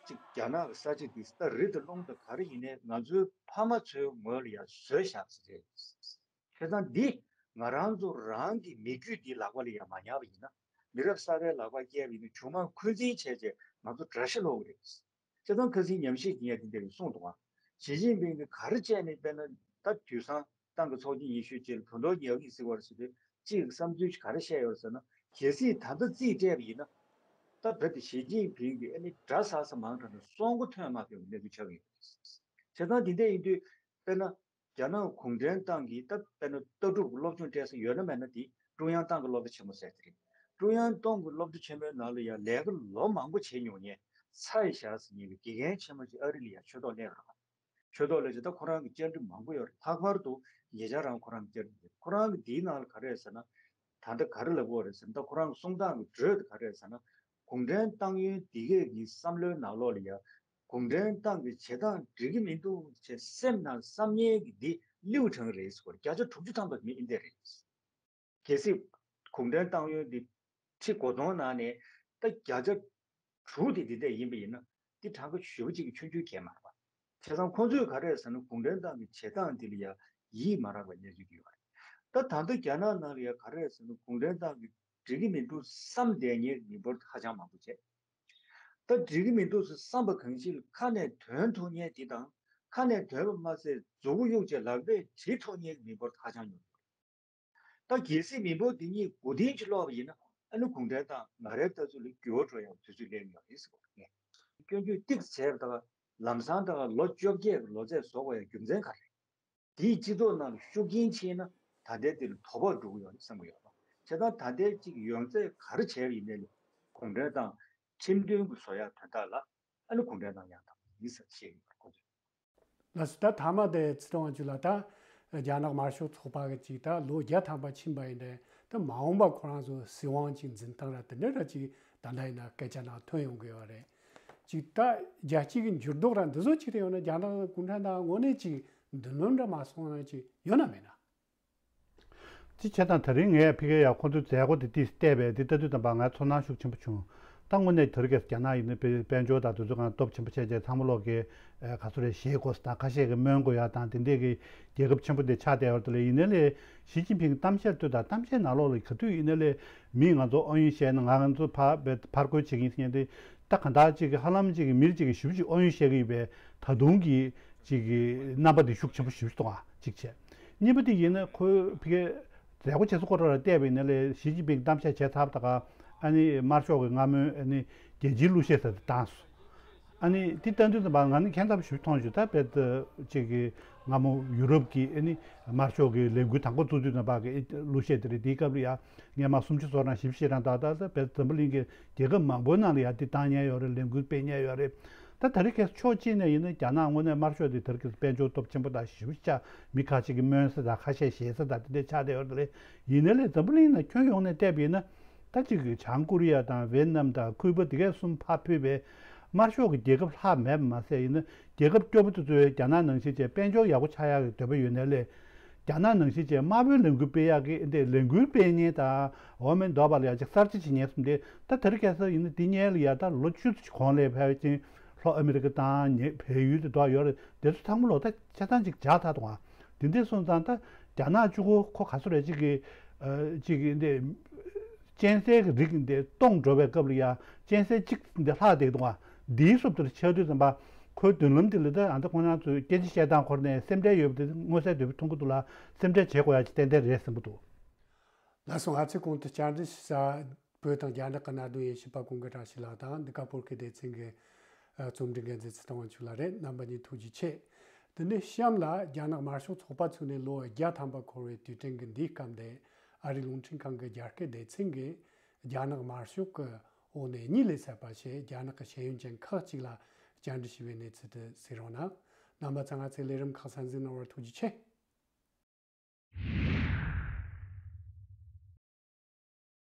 ཅིག་རྒྱ་ནག་གི་ས་ཆ་འདི་ད་རི་དང་ཀླུང་དང་ག་རེ་ཡིན་ནའི་ང་ཚོའི་ཕ་མ་ཚོའི་ངོས་ལ་ཡང་བཟོས་བཞག་ཟེར་རེད། བྱས་ཙང་འདི་ང་རང་ཚོ་རང་གི་མི་རྒྱུད་འདི་ལག་པ་ལ་ཡང་མ་ཉར་བ་ཡིན་ན། མི་རབས་གསར་པའི་ལག་པ་བསྐྱལ་བ་ཡིན་ན་གཞུང་མང་འཁོན་འཛིན་བྱས་བྱས་ང་ཚོ་དགྲ་ཤ་སློག་གི་རེད། བྱས་ཙང་ཁ་སང་ཉམས་ཞིབ་བྱེད་མཁན་དེ་འདྲས་གསུངས་འདུག་ག། ཞི་ཅིན་ཕིང་གིས་ག་རེ་བྱས་ནས་དཔེར་ན་ད་དུས་སང་ཏང་གི་ཚོགས་ཆེན་ཉི་ཤུ་རྗེས་ལ་བོད་ཐོག་ཉལ་གི་ཟེར་བ་རེད་ཟེར་དུས་གཅིག་གི་བསམ་ཚུལ་ཞིག་ག་རེ་བཤད་ཡོད་ཟེར་ན། གལ་སྲིད་ད་ལྟ་རྩིས་སྤྲད་པ་ཡིན་ན། ད་བོད་དེ་ཞི་ཅིན་ཕིང་གིས་ཨ་ནི་དགྲ་ཟ་ས་མང་དྲགས་ནས་སྲོག་མགོ་ཐོན་མ་ཐུབ་པའི་གནས་ཚུལ་ཆགས་ཀྱི་ཡོད་རེད། བྱས་ཙང་དེ་འདྲ་ཡིན་དུས་དཔེར་ན་རྒྱ་ནག་གུང་ཁྲན་ཏང་གིས་ད་དཔེར་ན་ལྟ་གྲུབ་ཀྱི་སློབ་སྦྱོང་སྤྲད་ས་ཡོད་ན་མེད་ན་དེ་ཀྲུང་དབྱང་ཏང་གི་སློབ་གྲྭ་ཆེན་མོ་ཟེར་དེ་རེད། ཀྲུང་དབྱང་ཏང་གི་སློབ་གྲྭ་ཆེན་མོའི་ནང་ལ་ཡང་ལས་ཀ་ལོ་མང་པོ་བྱས་མྱོང་མཁན་ཚའེ་ཞའོ་ཟེར་མཁན་གྱི་དགེ་རྒན་ཆེན་མོ་ཅིག་ཨ་རི་ལ་ཡང་ཆོས་ཐོག་སླེབས་ཡོད་རེད། ཆོས་ཐོག་སླེབས་བྱས་ད་ཁོ་རང་གི་བཅར་འདྲི་མང་པོ་ཡོད་རེད། ལྷག་པར་དུ་ཉེ་ཆར་རང་ཁོ་རང་གི་བཅར་འདྲི་ཁོ་རང་གི་དེའི་ནང་ལ་ག་རེ་ཟེར་ན། ད་ལྟ་ག་རེ་ལབ་དགོས་རེད་ཟེར་ན། ད་ཁོ་རང་གི་གསུང་སྟངས་ཀྱི་འགྲོས་དེ་ག་རེ་རེད་ཟེར་ན། གུང་ཁྲན་ཏང་ཡོན་དེ་གས་ཀྱི་བསམ་བློའི་ནང་ལོགས་ལ་ཡ། གུང་ཁྲན་ཏང་གི་བྱེད་སྟངས་འགྲིག་གི་མི་འདུག་ཅེས་སེམས་ནང་བསམ་ཉན་གྱི་འདི་ལིའུ་ཁྲང་རེད་ཟེར་བ་རེད། བརྒྱ་ཆ་དྲུག་ཅུ་ཐམ་པ་མི་ཨིན་དེ་རེད། གལ་སྲིད་གུང་ཁྲན་ཏང་ཡོན་འདི་ཁྲི་གོ་སྟོང་ནང་ནས་ད་བརྒྱ་ཆ་དྲུག་དེ་འདི་འདྲ་ཡིན་པ་ཡིན་ན་འདི་གྲངས་ཀ་ཞེ་པོ་ཅིག་གི་ཆུང་ཆུང་གས་མ་རེད་པ། བྱས་ཙང་ཁོང་ཚོས་ག་རེ་ཟེར་ན་གུང་ཁྲན་ཏང་གི་བྱེད་སྟངས་འདི་ལ་ཡ་ཡིད་མ་རངས་པའི་གནས་ཚུལ་ཅིག་ཡོད་རེད། ད་ད་ལྟ་རྒྱ་ནག་ནང་ལ་ཡ་ག་རེ་ཟེར་ན་གུང་ཁྲན་ཏང་གི་འགྲིག་གི་མི་འདུག་བསམ་བསྡད་མཁན་མི་འབོར་ཧ་ཅང་མང་པོ་བྱས། ད་འགྲིག་གི་མི་འདུག་ཟེར་བསམ་པ་གང་ཞིག་ལ་ཁ་ནས་འདོན་ཐུབ་མཁན་དེ་དང་། ཁ་ནས་འདོན་པ་མ་ཟད་མཛུབ་གུ་གཡུག་བྱས་ལག་པས་བྲིས་ཐུབ་མཁན་གྱི་མི་འབོར་ཧ་ཅང་ཉུང་། ད་གལ་སྲིད་མི་འབོར་འདི་གཉིས་མགོ་རྟིང་གཅིག་སློག་པ་ཡིན་ན་ཨ་ནི་གུང་ཁྲན་ཏང་ང་རའི་ལྟ་ཚུལ་ལ་འགྱུར་བ་འགྲོ་ཡག་དུས་ཚོད་སླེབས་ཡོད་རེད་ཟེར་བ་རེད། སྐྱོན་བརྗོད་ཏོག་ཙམ་བྱས་པ་དང་ལམ་སང་ད་ལོ་བཅོ་བརྒྱད་ཀྱི་ལོ་ཚད་བཟོ་དགོས་ཡག་རྒྱུ་མཚན་ག་རེ་རེད། དེའི་སྤྱི་ཚོགས་ནང་ལ་ཤུགས་རྐྱེན་ཕྱིན་ན་ད་ལྟའི་དེ་ལ་དོ་ཕོག་འགྲོ་གི་ཡོད་རེད་བསམ་གྱི་ཡོད་པ། བྱས་ཙང་ད་ལྟའི་གཅིག་ཡོང་ཚད་ག་རེ་བྱས་པ་ཡིན་ནའི་གུང་ཁྲན་ཏང་ཁྲིམས་མཐུན་གྱི་བཟོ་ཡག་དོན་དག་ལ་ཨ་ནི་གུང་ཁྲན་ཏང་ཡང་དག་ཡིན་ཟེར་བཤད་ཡོད་པ་ཁོ་ཚོས། ལགས་སོ། ད་མཐའ་མ་དེ་ཚེ་རིང་དབང་ཕྱུག་ལགས། ད་རྒྱ་ནག་དམར་ཤོག་ཚོགས་པ་གི་ཅིག་ད་ལོ་བརྒྱ་ཐམ་པ་ཕྱིན་པ་ཡིན་ཏེ། ད་མ་འོངས་པ་ཁོ་རང་ཚོ་སྲིད་དབང་ཅིག་འཛིན་སྟངས་ར་དེ་འདྲ་ར་ཅིག་ད་ལྟ་ཡིན་ན་སྐད་ཆ་ནང་ཐོན་ཡོང་གི་ཡོད་རེད། ཅིག་ད་རྒྱལ་སྤྱི་གི་འགྱུར་ལྡོག་ར་འདི་ཚོ་ཅིག་རེ་ཡོང་ན་རྒྱ་ནག་གུང་ཁྲན་ཏང་དངོས་གནས་ཅིག་མདུན་ལམ་འདྲ་མ་སོང་ན་ཅིག་ཡོད་ན་མེད་ན། ཅི་བྱས་དང་ད་རིང་ངས་ཕ་གིར་ཡང་ཁོང་ཚོའི་མཛད་སྒོ་དེ་ཏིས་བལྟས་པས་འདི་ལྟ་དུས་ཙམ་པ་ང་ཚོར་སྣང་ཤུགས་ཆེན་པོ་བྱུང་། ད་དངོས་གནས་དེ་རིང་ཁ་སང་རྒྱ་ནག་ཡིན་ན་དཔལ་དཔལ་འབྱོར་དང་དེ་ཚོ་གང་སྟོབས་ཆེན་པོ་བྱས་རྗེས་ཚང་མ་ལོག་གི་ག་ཚོད་རེད་བཞེས་དགོས་ཟེར་དང་ཁ་ཤས་ཀྱིས་སྨོན་དགོས་ཡ་དང་དེ་འདྲས་ཀྱི་རྒྱལ་ཁབ་ཆེན་པོ་དེ་ཆགས་བསྡད་ཡོད་རེད། དེ་ལས་ཡིན་ནའི་ལས་ཞི་ཅིན་ཕིང་གཏམ་བཤད་ལྟོས་དང་གཏམ་བཤད་ནང་ལོགས་ལ་ག་དུས་ཡིན་ནའི་ལས་མིས་ང་ཚོ་ཨང་ཡོན་བཤད་ན་ང་ང་ཚོ་ཕར་ཕར་རྒོལ་བྱེད་ཀྱི་ཡིན་ཟེར་མཁན་དེ། ད་གང་ལྟར་ཅིག་གི་ཧ་ལམ་ཅིག་གི་མིར་ཅིག་གི་ཞིབ་ཅིག་ཨོ་ཡོན་བཤད་གི་ཡོད་པའི་ད་དུང་གི་ཅིག་གི་རྣམ་པ་དེ་ཤུགས་ཆེན་པོ་ཞིབ་གཏོང་བ་ཅིག་བྱས། གཉིས་པ་དེ་ཡིན་ན་ཁོའི་ཕ་གི་མཛད་སྒོ་བྱེད་ས་སྐོར་ར་བལྟས་པ་ཡིན་ན་ལས་ཞི་ཅིན་ཕིང་གཏམ་བཤད་བྱས་ཚར་བ་ད་ག་ཨ་ནི་དམར་ཤོག་གི་སྔ་མོའི་ཨ་ནི་རྒྱལ་སྤྱིའི་གླུ་གཞས་ཟེར་དེ་བཏང་སོང་། ཨ་ནི་དེ་ལྟ་དུས་ཙམ་པ་ང་ནི་ཁྱད་མཚར་པོ་ཞིག་མཐོང་བྱུང་། ད་བལ་ཏུ་ཅིག་གི་སྔ་མོ་ཡུ་རོབ་ཀྱི་ཨ་ནི་དམར་ཤོག་གི་ལས་འགུལ་དང་པོ་བཙུགས་དུས་ཙམ་པ་གི་གླུ་གཞས་དེ་རེད། དེའི་སྐབས་ལ་ཡ་སྔོན་མ་སུམ་ཅུ་སོ་གྲངས་བཞི་བཅུ་ཞེ་གྲངས་ད་ལྟ་ས་བལ་འཛམ་བུ་གླིང་གི་རྒྱལ་ཁབ་མང་པོའི་ནང་ལ་ཡ་དེ་བཏང་མཁན་ཡོད་རེད། ལས་འགུལ་སྤེལ་མཁན་ཡོད་རེད། ད་ད་རེས་ཁ་སང་ཕྱོགས་གཅིག་ནས་ཡིན་ན་རྒྱ་ནག་དངོས་གནས་དམར་ཤོག་དེ་ད་རེས་ཁ་སང་དཔལ་འབྱོར་སྟོབས་ཆེན་པོ་དང་ཞེ་པོ་ཅིག་ཆགས། མི་ཁ་ཤས་ཀྱིས་སྨོན་ས་དང་ཁ་ཤས་བཞེས་ས་དང་དེ་འདྲ་ཆགས་བསྡད་ཡོད་རེད། ཡིན་ནའི་ལས་འཛམ་བུ་གླིང་ནང་ཁྱོན་ཡོངས་ནས་བལྟས་པ་ཡིན་ན། ད་ཅིག་གི་བྱང་ཀོ་རི་ཡ་དང་ཝེ་ཏི་ནམ་དང་ཁུ་པ་དེ་གས་གསུམ་ཕར་ཕུད་པའི་དམར་ཤོག་གི་རྒྱལ་ཁབ་ལྷག་མེད་པ་མ་ཟད། ཡིན་ན་རྒྱལ་ཁབ་སྐྱོ་པོ་དེ་ཚོའི་རྒྱ་ནག་ནང་བཞིན་བྱས་དཔལ་འབྱོར་ཡག་པོ་ཆགས་ཡག་གི་འདོད་པ་ཡོད་ནའི་ལས། རྒྱ་ནག་ནང་བཞིན་བྱས་དམར་པོའི་ལས་འགུལ་སྤེལ་ཡག་གི་འདི་ལས་འགུལ་སྤེལ་མཁན་དང་འོག་མིན་འདོགས་པ་ལ་ཡང་ཅིག་གསར་བརྗེ་བྱེད་མཁན་གསུམ་དེ་ད་དེ་རིང་ཁ་སང་ཡིན་ན་འདི་སྔོན་ལ་ཡ་ད་ལོ་བཅུ་ཙམ་གོང་ལ་ཕལ་ཆེར་ལྷོ་ཨ་མི་རི་ཀ་དང་ཉེ་བལ་ཡུལ་དེ་འདྲ་ཡོད་རེད། དེ་ཚོ་ཚང་མ་ལོག་ད་ཆ་ཚང་ཅིག་འཇགས་ཚར་འདུག་ཨ། དེ་འདྲ་སོང་ཙང་ད་རྒྱ་ནག་གཅིག་པོ་ཁོ་ག་ཚོད་རེད་ཅིག་གི་ཨ་ཅིག་གི་འདི་གཅན་གཟན་གྱི་རིགས་འདི་སྟོངས་འགྲོ་བའི་སྐབས་ལ་ཡ་གཅན་གཟན་གཅིག་འདི་ལྷག་བསྡད་འདུག་ཨ། འདིའི་སྲོལ་དེར་ཆགས་དུས་ཙམ་པ་ཁོའི་མདུན་ལམ་དེ་ལ་ད་ཨ་ད་ཁོང་རྣམ་ཚོས་སྐད་ཆ་བཤད་སྟངས་ཁོ་ནས་སེམས་ཁྲལ་ཡོད་པ་དེ་མངོན་གསལ་དོད་པོ་མཐོང་གི་འདུག་ལ། སེམས་ཁྲལ་བྱེད་དགོས་ཡ་ཅིག་ཏན་ཏན་རེད་བསམ་གི་འདུག། ལགས་སོ། ང་ཚོས་གོང་དུ་བཅར་འདྲི་ཞུ་ས་བོད་དང་རྒྱ་ནག་གི་གནད་དོན་དབྱེ་ཞིབ་པ་ཀུན་དགའ་བཀྲ་ཤིས་ལགས་དང་འདི་ག་བོད་སྐད་སྡེ་ཚན་གྱི་ཨ་རྩོམ་སྒྲིག་འགན་འཛིན་ཚེ་བརྟན་དབང་ཕྱུག་ལགས་རེད། རྣམ་པ་གཉིས་ཐུགས་རྗེ་ཆེ། དེ་ནས་གཤམ་ལ་རྒྱ་ནག་དམར་ཤོག་ཚོགས་པ་ཚུགས་ནས་ལོ་བརྒྱ་ཐམ་པ་འཁོར་བའི་དུས་དྲན་གྱི་འདིའི་སྐབས་འདིར་ཨ་རིའི་རླུང་འཕྲིན་ཁང་གི་རྒྱ་སྐད་སྡེ་ཚན་གྱིས་རྒྱ་ནག་དམར་ཤོག་གི་འོག་ནས་གཉིད་ལས་སད་པ་ཞེས་རྒྱ་ནག་གི་ཤེས་ཡོན་ཅན་ཁག་ཅིག་ལ་བཅར་འདྲི་ཞུས་པའི་གནས་ཚུལ་དེ་གཟིགས་རོགས་གནང་། རྣམ་པ་ཚོ་ང་ཚོའི་ལས་རིམ་ཁག་གསན་གཟིགས་གནང་བར་ཐུགས་རྗེ་ཆེ།